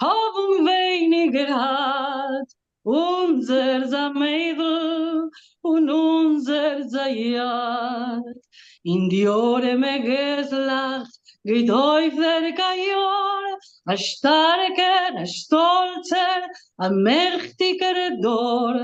האָבן ווייניק געהאַט. אונדזערס אַ מיידל און אונדזערס אַ יאַט. אין די אָרעמע געסלעך גייט אויף דער קאַיאָר אַ שטאַרקער, אַ שטאָלצער, אַ מעכטיקער דור,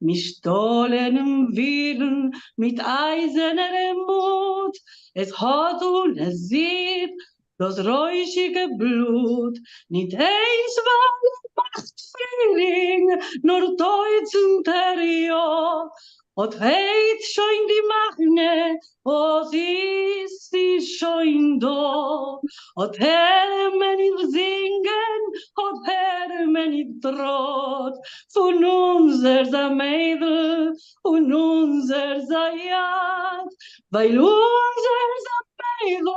מיט שטאָלענעם ווילן, מיט אײַזערנער מוט, עס האָט און עס זידט דאָס רוישיקע בלוט, ניט איינס ווײַל ער מאַכט פֿרילינג, נאָר טויזנטער יאָר. אָט הייבט שוין די מחנה, אָט איז זי שוין דאָ. אָט הערט מען איר זינגען, אָט הערט מען איר טראָט, פֿון אונדזערס אַ מיידל און אונדזערס אַ יאַט, ווײַל אונדזערס אַ מיידל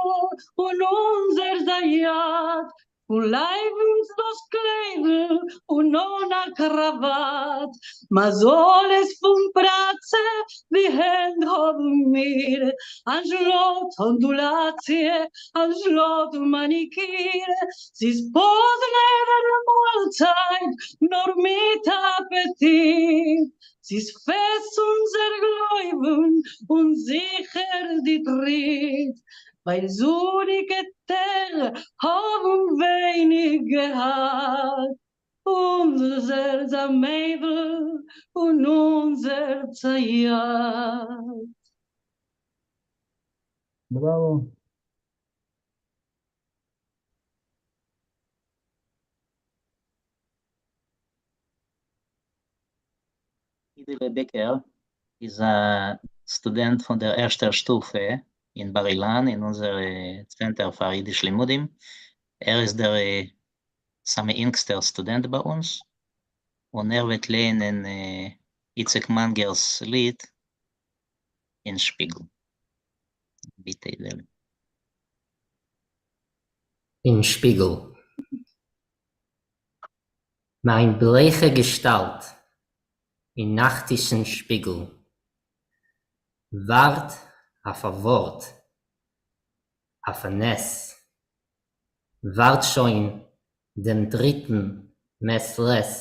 און אונדזערס אַ יאַט, פֿון לײַוונט דאָס קליידל און אָן אַ קראַוואַט. מע זאָל עס פֿון פּראַצע די הענט האָבן מיר, אַנשלאָט אָנדולאַציע, אַנשלאָט מאַניקיר. ס'איז פּאָזנע דער מאָלצײַט, נאָר מיט אַפּעטיט. ס'איז פֿעסט אונדזער גלויבן און זיכער די טריט, ווײַל זוניקע טעג האָבן ווייניק געהאַט. אונדזערס אַ מיידל און אונדזערס אַ יאַט. בראַוואָ! אידעלע בעקער איז א סטודענט פון דער ערשטער שטופע אין בר אילן אין אונזער צענטער פאר אידיש לימודים. ער איז דער סאמע אינגסטער סטודענט ביי אונז, און ער וועט לייענען איציק מאנגער'ס ליד אין שפיגל. ביטע אידעלע. אין שפיגל. מײַן בלייכע געשטאַלט אין נאַכטישן שפּיגל וואַרט אויף אַ וואָרט, אויף אַ נס, וואַרט שוין דעם דריטן מעת-לעת,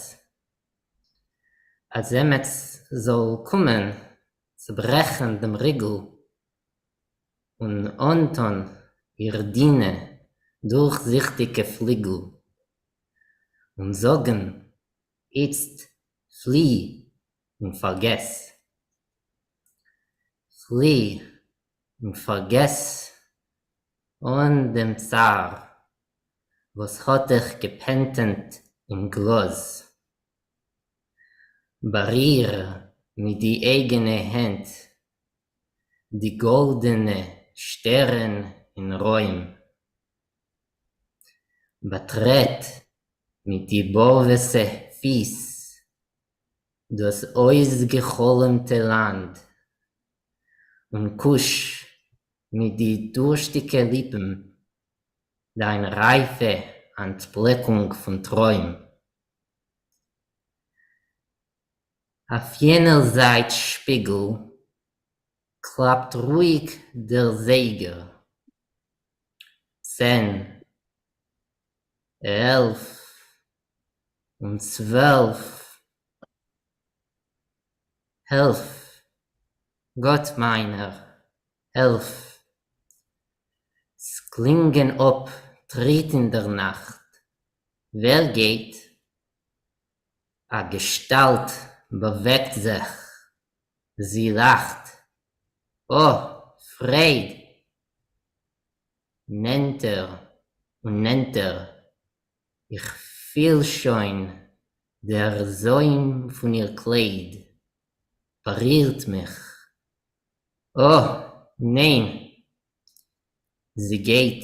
אַז עמעץ זאָל קומען צעברעכן דעם ריגל און אָנטאָן איר דינע, דורכזיכטיקע פֿליגל און זאָגן, איצט פֿלי און פֿאַרגעס. פֿלי און פֿאַרגעס אָן דעם צער, וואָס האָט דיך געפּענטעט אין גלאָז. באַריר מיט די אייגענע הענט די גאָלדענע שטערן אין רוים. באַטרעט מיט די באָרוועסע פֿיס דאָס אויסגעחלומטע לאַנד און קוש מיט די דורשטיקע ליפּן דײַן רײַפֿע אַנטפּלעקונג פֿון טרוים. אויף יענער זײַט שפּיגל קלאַפּט רואיק דער זייגער. 10, 11 און 12. העלף, גאָט מײַנער, העלף! ס'קלינגען אָפּ טריט אין דער נאַכט. ווער גייט? אַ געשטאַלט באַוועגט זיך. זי לאַכט. אָ, פֿרייד! נענטער און נענטער, איך פֿיל שוין דער זוים פֿון איר קלייד באַרירט מיך. אָ, ניין! זי גייט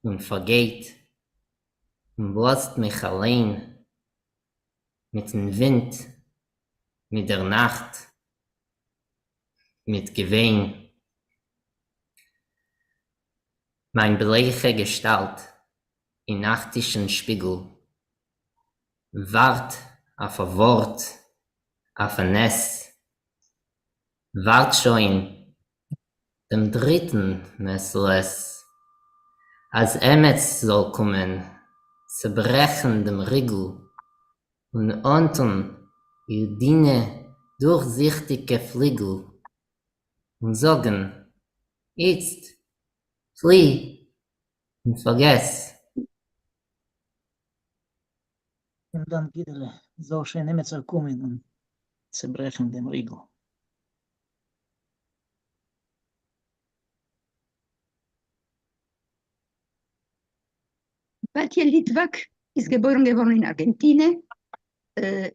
און פֿאַרגייט און לאָזט מיך אַליין מיטן ווינט, מיט דער נאַכט, מיט געוויין. מײַן בלייכע געשטאַלט אין נאַכטישן שפּיגל וואַרט אויף אַ וואָרט, אויף אַ נס. וואַרט שוין דעם דריטן מעת־לעת, אַז עמעץ זאָל קומען צעברעכן דעם ריגל און אָנטאָן איר דינע דורכזיכטיקע פֿליגל און זאָגן: איצט פֿלי און פֿאַרגעס. און דאַן, גיטעלע, זאָל שוין עמעצער קומען און צעברעכן דעם ריגל. בתיה ליטוואק איז געבוירן געווארן אין ארגענטינע,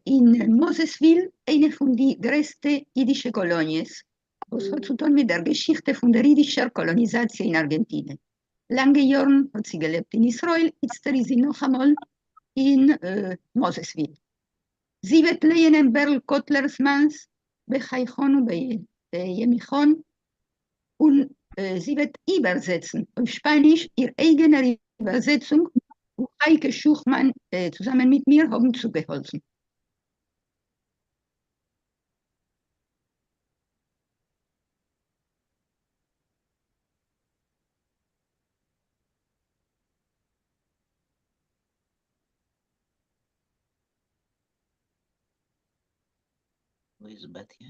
אין מאזעסוויל, איינע פון די גרעסטע אידישע קאלאניעס, וואס האט צו טון מיט דער געשיכטע פון דער אידישער קאלאניזאציע אין ארגענטינע. לאנגע יארן האט זי געלעבט אין ישראל, איצטער איז זי נאכאמאל אין מאזעסוויל. זי וועט לייענען בערל קאטלער'ס בחייכון ובימיכון, און זי וועט איבערזעצן אויף שפאניש איר אייגענער איבערזעצונג, וואו חייקה שוכמאן צוזאמען מיט מיר האבן צוגעהאלפן. וואו איז בתיה?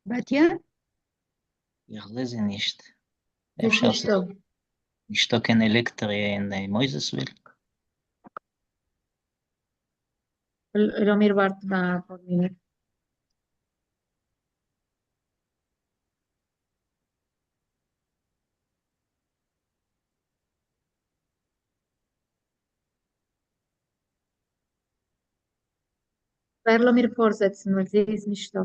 בתיה? איך זע זי נישט. זי איז אפשר נישטא. נישטא קיין עלעקטריע אין מאזעסוויל? לאמיר ווארטן א פאר מינוט. ווער לאמיר פארזעצן ווייל זי איז נישטא.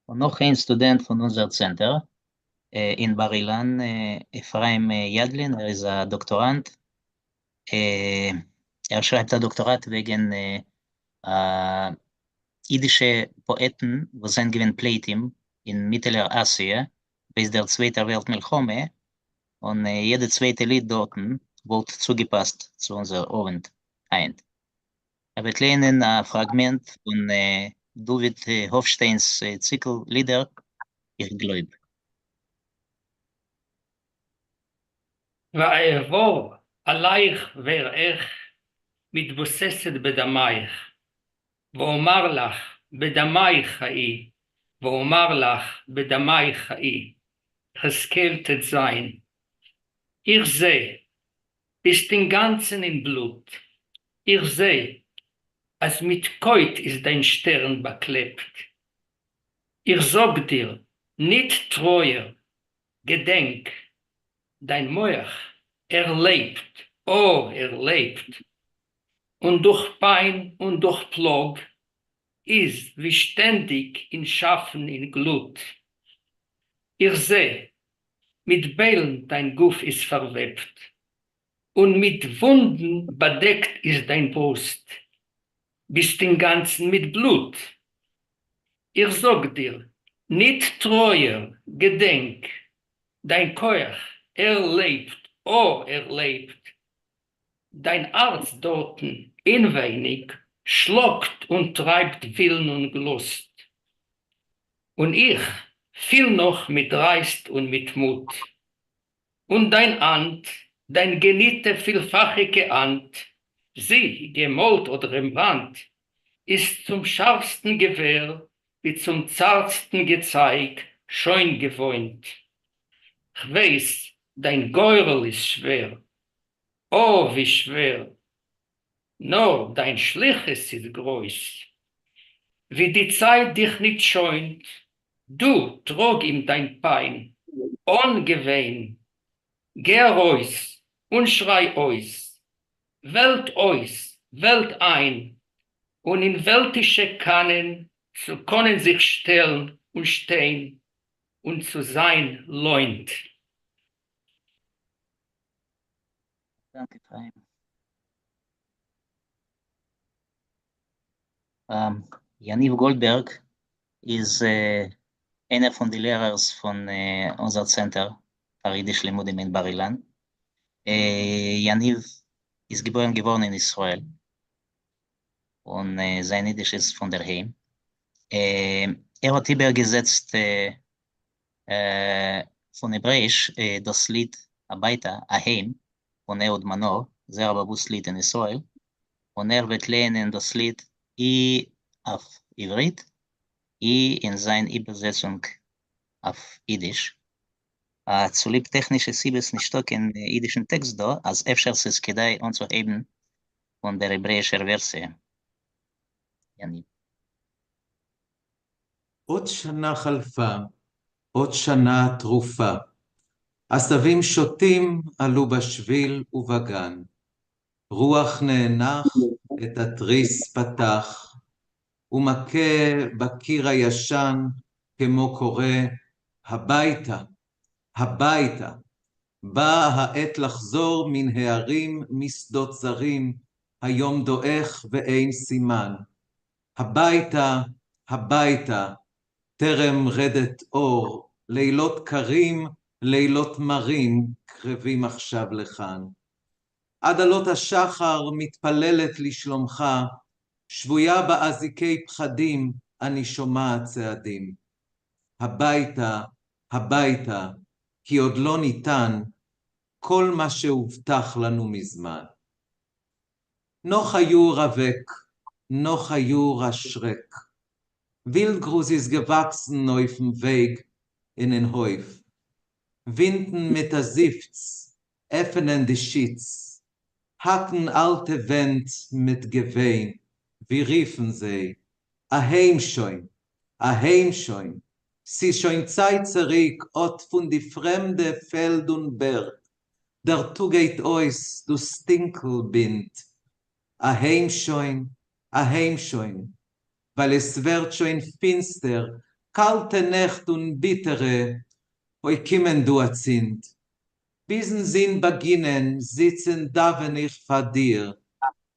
און נאך איין סטודענט פון אונזער צענטער אין בר אילן, אפרים ידלין, ער איז א דאקטאראנט, ער שרייבט א דאקטאראט וועגן אידישע פאעטן וואס זענען געווען פליטים אין מיטעלער אסיע בעת דער צווייטער וועלט מלחמה, און יעדע צווייטע ליד דארטן וואלט צוגעפאסט צו אונזער אווענט היינט. ער וועט לייענען א פראגמענט פון דוד האפשטיינ'ס ציקל לידער איך גלויב. ואעבור עליך ואראך מתבוססת בדמיך, ואומר לך בדמיך חיי, ואומר לך בדמיך חיי, יחזקאל ט"ז. איך זע, ביסט אינגאנצן אין בלוט, איך זע, אז מיט קויט איז דיין שטערן באקלעפט. איך זאג דיר, ניט טרויער, געדענק, דיין מח, ער לעבט, אָ, ער לעבט! און דורך פּיין און דורך פּלאָג איז ווי שטענדיק אין שאַפן אין גלוט. איך זע, מיט ביילן דיין גוף איז פאַרוועבט, און מיט וואונדן באַדעקט איז דיין ברוסט, ביסט אינגאַנצן מיט בלוט. איך זאָג דיר, ניט טרויער, געדענק, דיין כח, ער לעבט, אָ, ער לעבט! דיין הארץ דארטן אינווייניג שלאגט און טרייבט ווילן און גלוסט, און איך פיל נאך מיט דרייסט און מיט מוט. און דיין האנט, דיין געניטע פילפאכיגע האנט, זי, געמאלט האט רעמבראנדט, איז צום שארפסטן געווער ווי צום צארטסטן געצייג שוין געוואוינט. כ'ווייס, דיין גורל איז שווער, אָ, ווי שווער! נאָר דיין שליחות איז גרויס. ווי די צייט דיך ניט שוינט, דו טראָג אים דיין פּיין אָן געוויין. גיי אַרויס און שריי אויס, וועלט אויס, וועלט איין, און אין וועלטישע קאַנען צו קאָנען זיך שטעלן און שטיין און צו זיין לוינט. דאַנק, חיים. יניב גאָלדבערג איז איינער פֿון די לערערס פֿון אונדזער צענטער פֿאַר ייִדיש לימודים אין בר-אילן. יניב איז געבוירן געוואָרן אין ישראל און זײַן ייִדיש איז פֿון דער היים. ער האָט איבערגעזעצט פֿון העברעיִש דאָס ליד הביתה, אַהיים, פֿון אהוד מנור, זייער אַ באַוווּסט ליד אין ישראל, און ער וועט לייענען דאָס ליד אי אויף עבֿרית, אי אין זײַן איבערזעצונג אויף ייִדיש. צוליב טעכנישע סיבות נישטאָ קיין ייִדישן טעקסט דאָ, אַז אפֿשר ס'איז כּדאי אָנצוהייבן פֿון דער העברעיִשער ווערסיע. יניב. עוד שנה חלפה, עוד שנה טרופה. עשבים שוטים עלו בשביל ובגן. רוח נאנח את התריס פתח, ומכה בקיר הישן כמו קורא הביתה, הביתה. באה העת לחזור מן הערים משדות זרים, היום דועך ואין סימן. הביתה, הביתה, טרם רדת אור, לילות קרים, לילות מרים, קרבים עכשיו לכאן. עד עלות השחר מתפללת לשלומך, שבויה באזיקי פחדים, אני שומעת צעדים. הביתה, הביתה, כי עוד לא ניתן כל מה שהובטח לנו מזמן. נאָך אַ יאָר אַוועק, נאָך אַ יאָר אַ שרעק. ווילדגראָז איז געוואַקסן אויפֿן וועג און אין הויף. ווינטן מיט אַ זיפֿץ עפֿענען די שיץ, האַקן אַלטע ווענט מיט געוויין, ווי רופֿן זיי, אַהיים שוין, אַהיים שוין, ס'איז שוין צײַט צוריק אָט פֿון די פֿרעמדע פֿעלד און בערג, דער טאָג גייט אויס, דאָס טונקל בינדט. אַהיים שוין, אַהיים שוין, ווײַל עס ווערט שוין פֿינצטער, קאַלטע נעכט און ביטערע, אוי, קומען דאָ אַצינד. ביזן זון באַגינען זיץ און דאַווען איך פֿאַר דיר.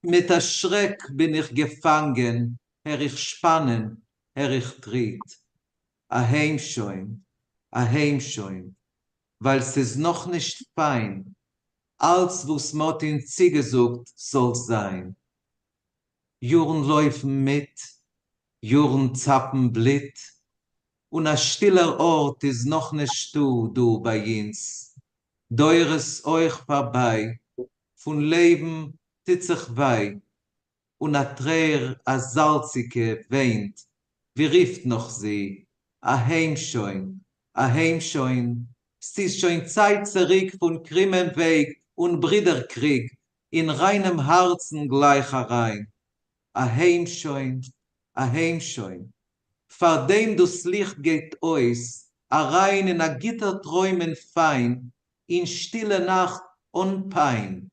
מיט אַ שרעק בין איך געפֿאַנגען, הער איך שפּאַנען, הער איך טריט. אַהיים שוין, אַהיים שוין, ווײַל ס'איז נאָך נישט פֿײַן, אַלץ וואָס מ'האָט אונדז צוגעזאָגט זאָל זײַן. יאָרן לויפֿן מיט, יאָרן צאַפּן בלוט, און אַ שטילער אָרט איז נאָך נישטאָ דאָ בײַ אונדז. דורות אויך פֿאַרבײַ, פֿון לעבן טוט זיך וויי, און אַ טרער אַ זאַלציקע וויינט, ווי רופֿט נאָך זי, אַהיים שוין, אַהיים שוין, ס'איז שוין צײַט צוריק פֿון קרומען וועג און ברידער-קריג אין ריינעם האַרצן גלײַך אַרײַן. אַהיים שוין, אַהיים שוין, פֿאַר דעם דאָס ליכט גייט אויס, אַרײַן אין אַ גוטער טרוים און פֿײַן, אין שטילע נאַכט אָן פּיין.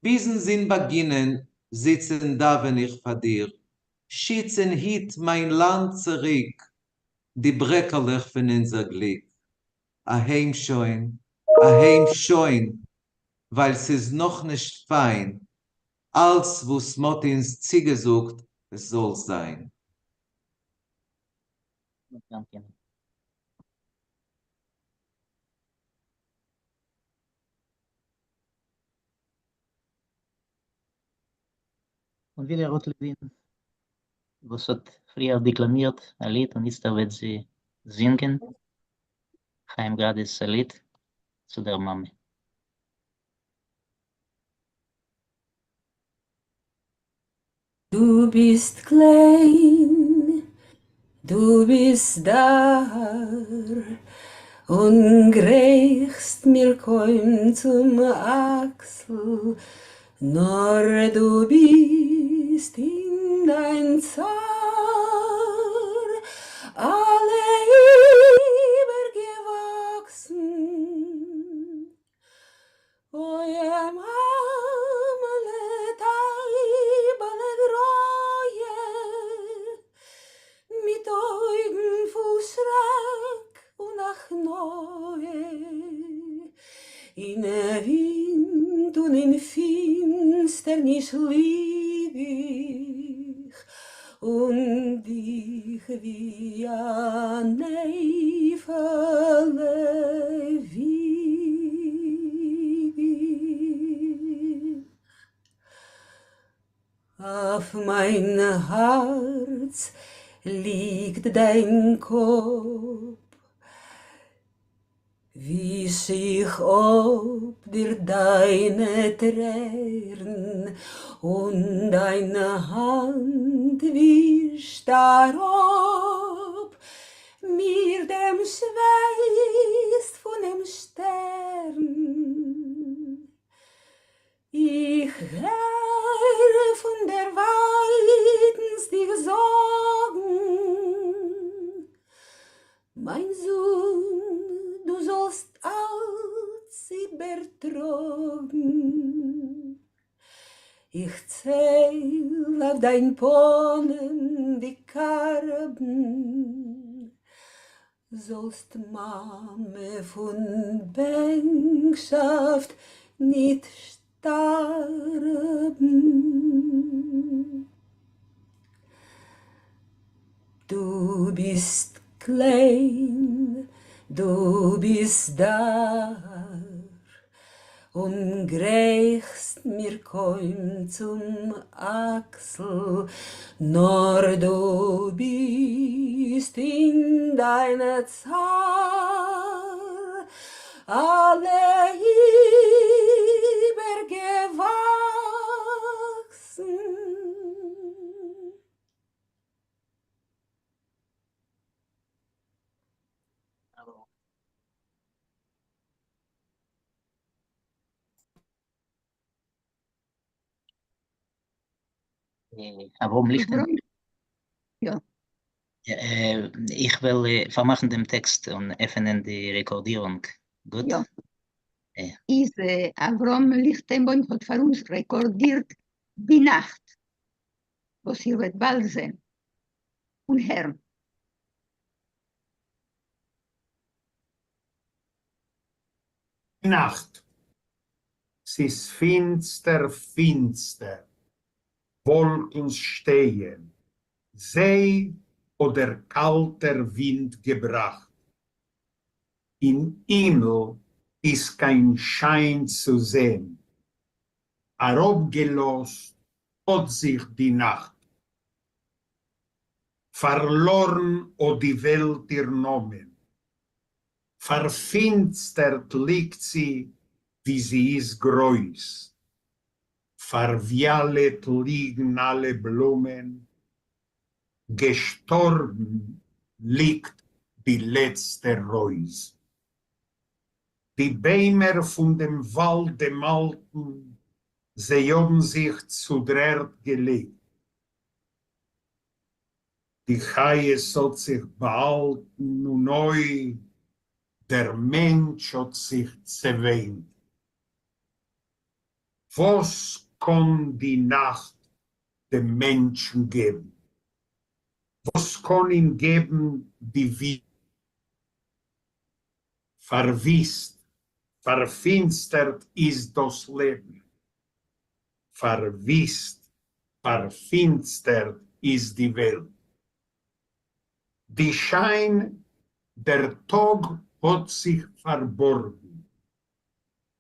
ביזן זון באַגינען זיץ און דאַווען איך פֿאַר דיר, שיץ און היט מײַן לאַנד צוריק, די ברעקעלעך פֿון אונדזער גליק. אַהיים שוין, אַהיים שוין, ווײַל ס'איז נאָך נישט פֿײַן, אַלץ וואָס מ'האָט אונדז צוגעזאָגט עס זאָל זײַן. און ווידער רות לעווין, וואָס האָט פֿריִער דעקלאַמירט אַ ליד און איצטער וועט זי זינגען חיים גראַדעס אַ ליד צו דער מאַמע. דו ביסט קליין, דו ביסט דאַר, און גרייכסט מיר קוים צום אַקסל, נאָר דו ביסט אין דײַן צער אַלע איבערגעוואַקסן. אוי, מאַמעלע, טײַבעלע גרויע, מיט אויגן פֿול שרעק און הכנעה, אין ווינט. און אין פֿינצטערניש ליג איך, און דיך ווי אַ נעפעלע וויג איך. אויף מײַן האַרץ ליגט דײַן קאָפּ, וויש איך אָפּ דיר דײַנע טרערן, און דײַן האַנט ווישט אַראָפּ מיר דעם שווייס פֿונעם שטערן. איך הער פֿון דער ווײַטנס דיך זאָגן, מײַן זון, דו זאָלסט אַלץ איבערטראָגן. איך צייל אויף דײַן פּנים די קאַרבן, זאָלסט, מאַמע, פֿון בענקשאַפֿט ניט שטאַרבן. דו ביסט קליין, דו ביסט דאַר און גרייכסט מיר קוים צום אַקסל, נאָר דו ביסט אין דײַן צער אַלע איבערגעוואַקסן. אברהם ליכטענבוים. אברהם, יא. איך וועל פארמאכן דעם טעקסט און עפענען די רעקארדירונג. גוט? יא. איז אברהם ליכטענבוים האט פאר אונז רעקארדירט די נאכט, וואס איר וועט באלד זען און הערן. נאַכט. ס'איז פֿינצטער, פֿינצטער. וואָלקנס שטייען. זיי האָט דער קאַלטער ווינט געבראַכט. אין הימל איז קיין שײַן צו זען. אַראָפּגעלאָזט האָט זיך די נאַכט. פֿאַרלאָרן האָט די וועלט איר נאָמען. פֿאַרפֿינצטערט ליגט זי, ווי זי איז גרויס. פֿאַרוויאַלעט ליגן אַלע בלומען, געשטאָרבן ליגט די לעצטע רויז. די ביימער פֿון דעם וואַלד דעם אַלטן, זיי האָבן זיך צו דר'ערד געלייגט. די חיות האָט זיך באַהאַלטן און אוי, דער מענטש האָט זיך צעוויינט. וואָס קאָן די נאַכט דעם מענטשן געבן? וואָס קאָן אים געבן די וויסט? פֿאַרוויסט, פֿאַרפֿינצטערט איז דאָס לעבן. פֿאַרוויסט, פֿאַרפֿינצטערט איז די וועלט. די שײַן דער טאָג האָט זיך פֿאַרבאָרגן.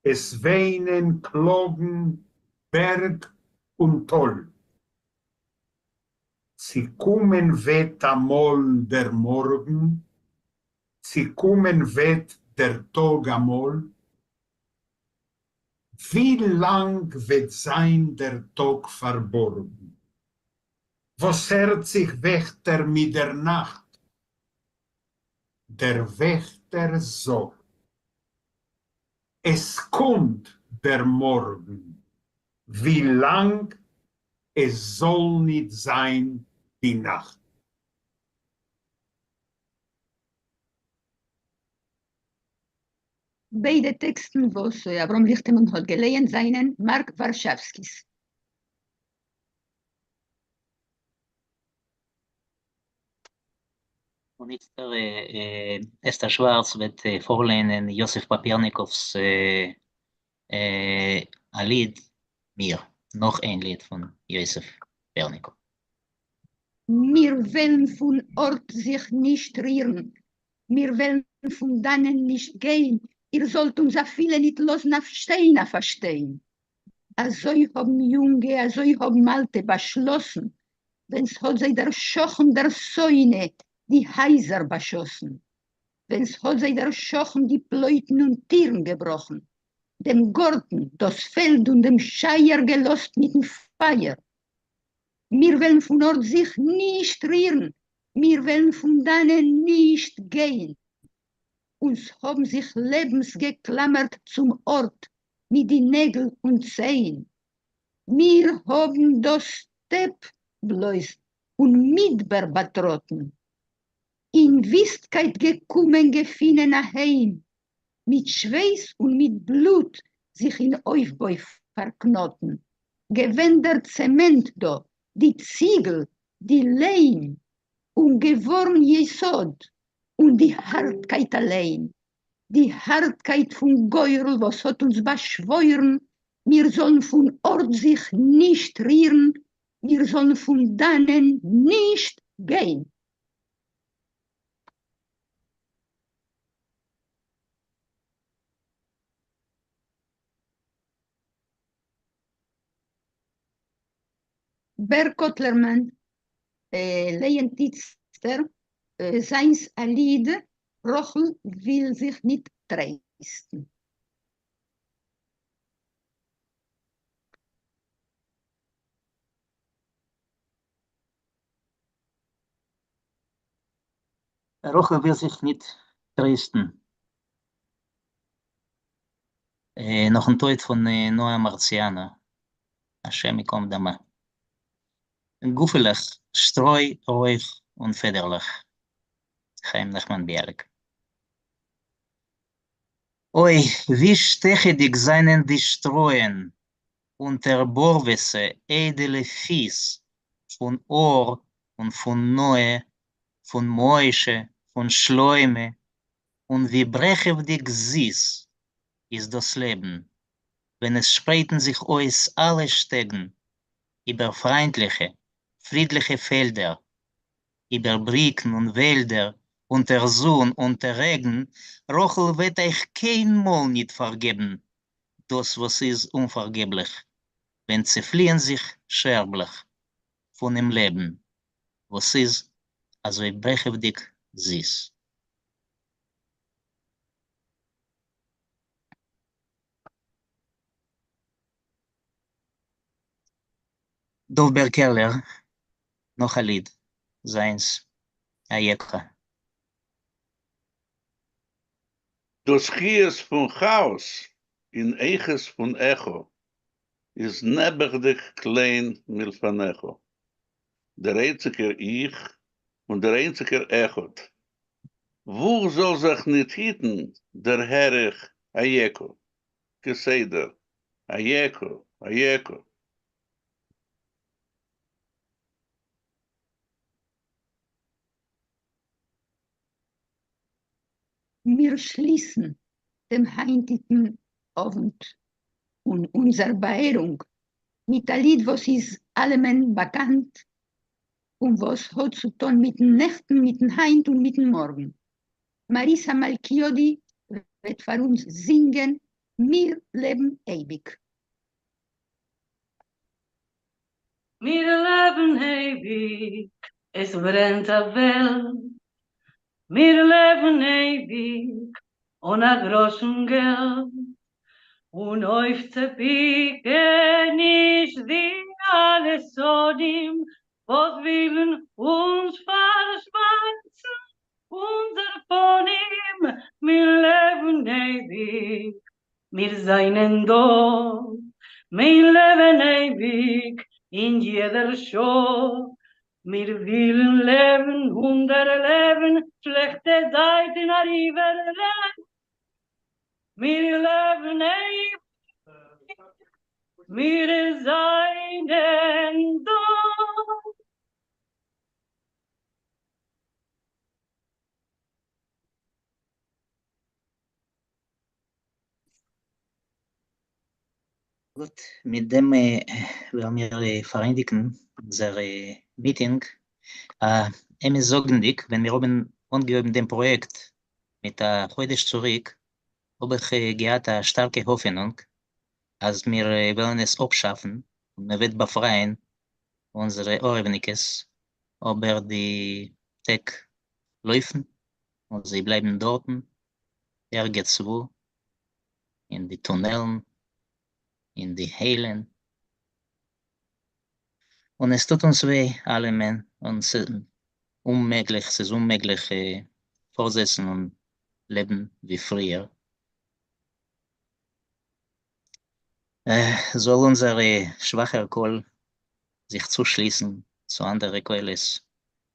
עס וויינען, קלאָגן בערג און טאָל. צי קומען וועט אַ מאָל דער מאָרגן, צי קומען וועט דער טאָג אַ מאָל? ווי לאַנג וועט זײַן דער טאָג פֿאַרבאָרגן? וואָס הערט זיך, וועכטער, מיט דער נאַכט? דער וועכטער זאָגט, עס קומט דער מאָרגן, ווי לאַנג עס זאָל ניט זײַן די נאַכט. ביידע טעקסטן וואס אברהם ליכטענבוים האט געלייענט זענען מארק ווארשאווסקי'ס. און איצטער אסתר שווארץ וועט פארליינען יוסף פאפירניקאוו'ס אַ ליד מיר, נאָך איין ליד פֿון יוסף ווערניקאָוו. מיר וועלן פֿון אָרט זיך נישט רירן, מיר וועלן פֿון דאַנען נישט גיין, איר זאָלט אונדז אַפֿילו ניט לאָזן אויף שטיין אויף אַ שטיין. אַזוי האָבן יונגע, אַזוי האָבן אַלטע באַשלאָסן, ווען ס'האָט זיי דער שכן דער שׂונא די הײַזער באַשאָסן, ווען ס'האָט זיי דער שכן די פּלויטן און טירן געבראָכן, דעם גאָרטן, דאָס פֿעלד און דעם שײַער געלאָזט מיטן פֿײַער. מיר וועלן פֿון אָרט זיך נישט רירן, מיר וועלן פֿון דאַנען נישט גיין. און ס'האָבן זיך לעבנס געקלאַמערט צום אָרט מיט די נעגל און ציין. מיר האָבן דאָס סטעפּ בלויז און מדבר באַטראָטן, אין וויסטקייט געקומען געפֿינען אַ היים, מיט שווייס און מיט בלוט זיך אין אויפֿבוי פֿאַרקנאָטן, געווען דער צעמענט דאָ, די ציגל, די ליים, און געוואָרן יסוד, און די האַרטקייט אַליין, די האַרטקייט פֿון גורל וואָס האָט אונדז באַשוואוירן, מיר זאָלן פֿון אָרט זיך נישט רירן, מיר זאָלן פֿון דאַנען נישט גיין. בער קאָטלערמאַן לייענט איצטער זײַנס אַ ליד רחל וויל זיך ניט טרייסטן. רחל וויל זיך ניט טרייסטן. נאָכן טויט פֿון נועה מאַרציאַנאָ, השם יקום דמה. גופֿעלעך, שטרוי, רויך און פֿעדערלעך. חיים נחמן ביאַליק. אוי, ווי שטעכעדיק זײַנען די שטרויען אונטער באָרוועסע איידעלע פֿיס פֿון אור און פֿון נועה, פֿון משה, פֿון שלמה, און ווי ברעכעוודיק זיס איז דאָס לעבן, ווען עס שפּרייטן זיך אויס אַלע שטעגן איבער פֿרײַנטלעכע, פֿרידלעכע פֿעלדער, איבער בריקן און וועלדער, אונטער זון, אונטער רעגן, רחל וועט אײַך קיין מאָל ניט פֿאַרגעבן דאָס וואָס איז אומפֿאַרגעבלעך, ווען צעפֿליִען זיך שערבלעך פֿונעם לעבן, וואָס איז אַזוי ברעכעוודיק זיס. דוב בער קערלער, נאָך אַ ליד זײַנס, אייעקע. דאָס חיות פֿון כאַאָס און איכות פֿון עכאָ איז נעבעכדיק קליין מלפֿניך. דער איינציקער איך און דער איינציקער אחד. וווּ כ'זאָל זיך ניט היטן, דערהער איך אייעקע, כּסדר, אייעקע, אייעקע. מיר שליסן דעם הײַנטיקן אָוונט און אונדזער באַערונג מיט אַ ליד וואָס איז אַלעמען באַקאַנט און וואָס האָט צו טאָן מיטן נעכטן, מיטן הײַנט און מיטן מאָרגן. מאַריסאַ מאַלקיאָדי וועט פֿאַר אונדז זינגען מיר לעבן אייביק. מיר לעבן אייביק, עס ברענט אַ וועלט. מיר לעבן אייביק, אָן אַ גראָשן געלט. און אויפֿצופּיקעניש די אַלע שׂונאים, וואָס ווילן אונדז פֿאַרשוואַרצן אונדזער פּנים. מיר לעבן אייביק, מיר זײַנען דאָ. מיר לעבן אייביק אין יעדער שעה. מיר ווילן לעבן און דערלעבן שלעכטע צײַטן אַריבערלעבן. מיר לעבן אייביק, מיר זײַנען דאָ. גוט, מיט דעם וועלן מיר פארענדיגן אונזער מיטינג. אמת זאגנדיג, ווען מיר האבן אנגעהויבן דעם פראיעקט מיט א חודש צוריק, האב איך געהאט א שטארקע האפענונג אז מיר וועלן עס אפשאפן און מען וועט באפרייען אונזערע עורבניקעס, אבער די טעג לויפן און זיי בלייבן דארטן ערגעץ וואו אין די טונעלן, אין די היילן, און עס טוט אונז וויי אלעמען, און ס'איז אוממעגליך, ס'איז אוממעגליך פארזעצן און לעבן ווי פריער. זאל אונזער שוואכער קול זיך צושליסן צו אנדערע קולות,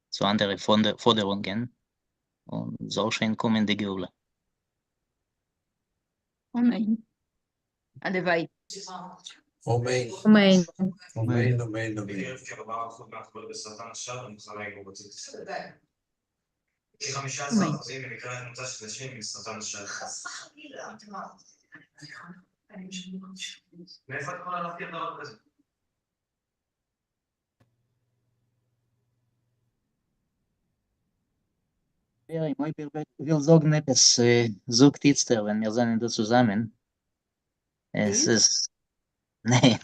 צו אנדערע פאדערונגען, און זאל שוין קומען די גאולה. אמן. הלוואי. אמן. אמן. אמן, אמן, אמן. אמן. חברים, אויב איר ווילט זאגן עפעס, זאגט איצטער ווען מיר זענען דא צוזאמען. עס איז, ניין.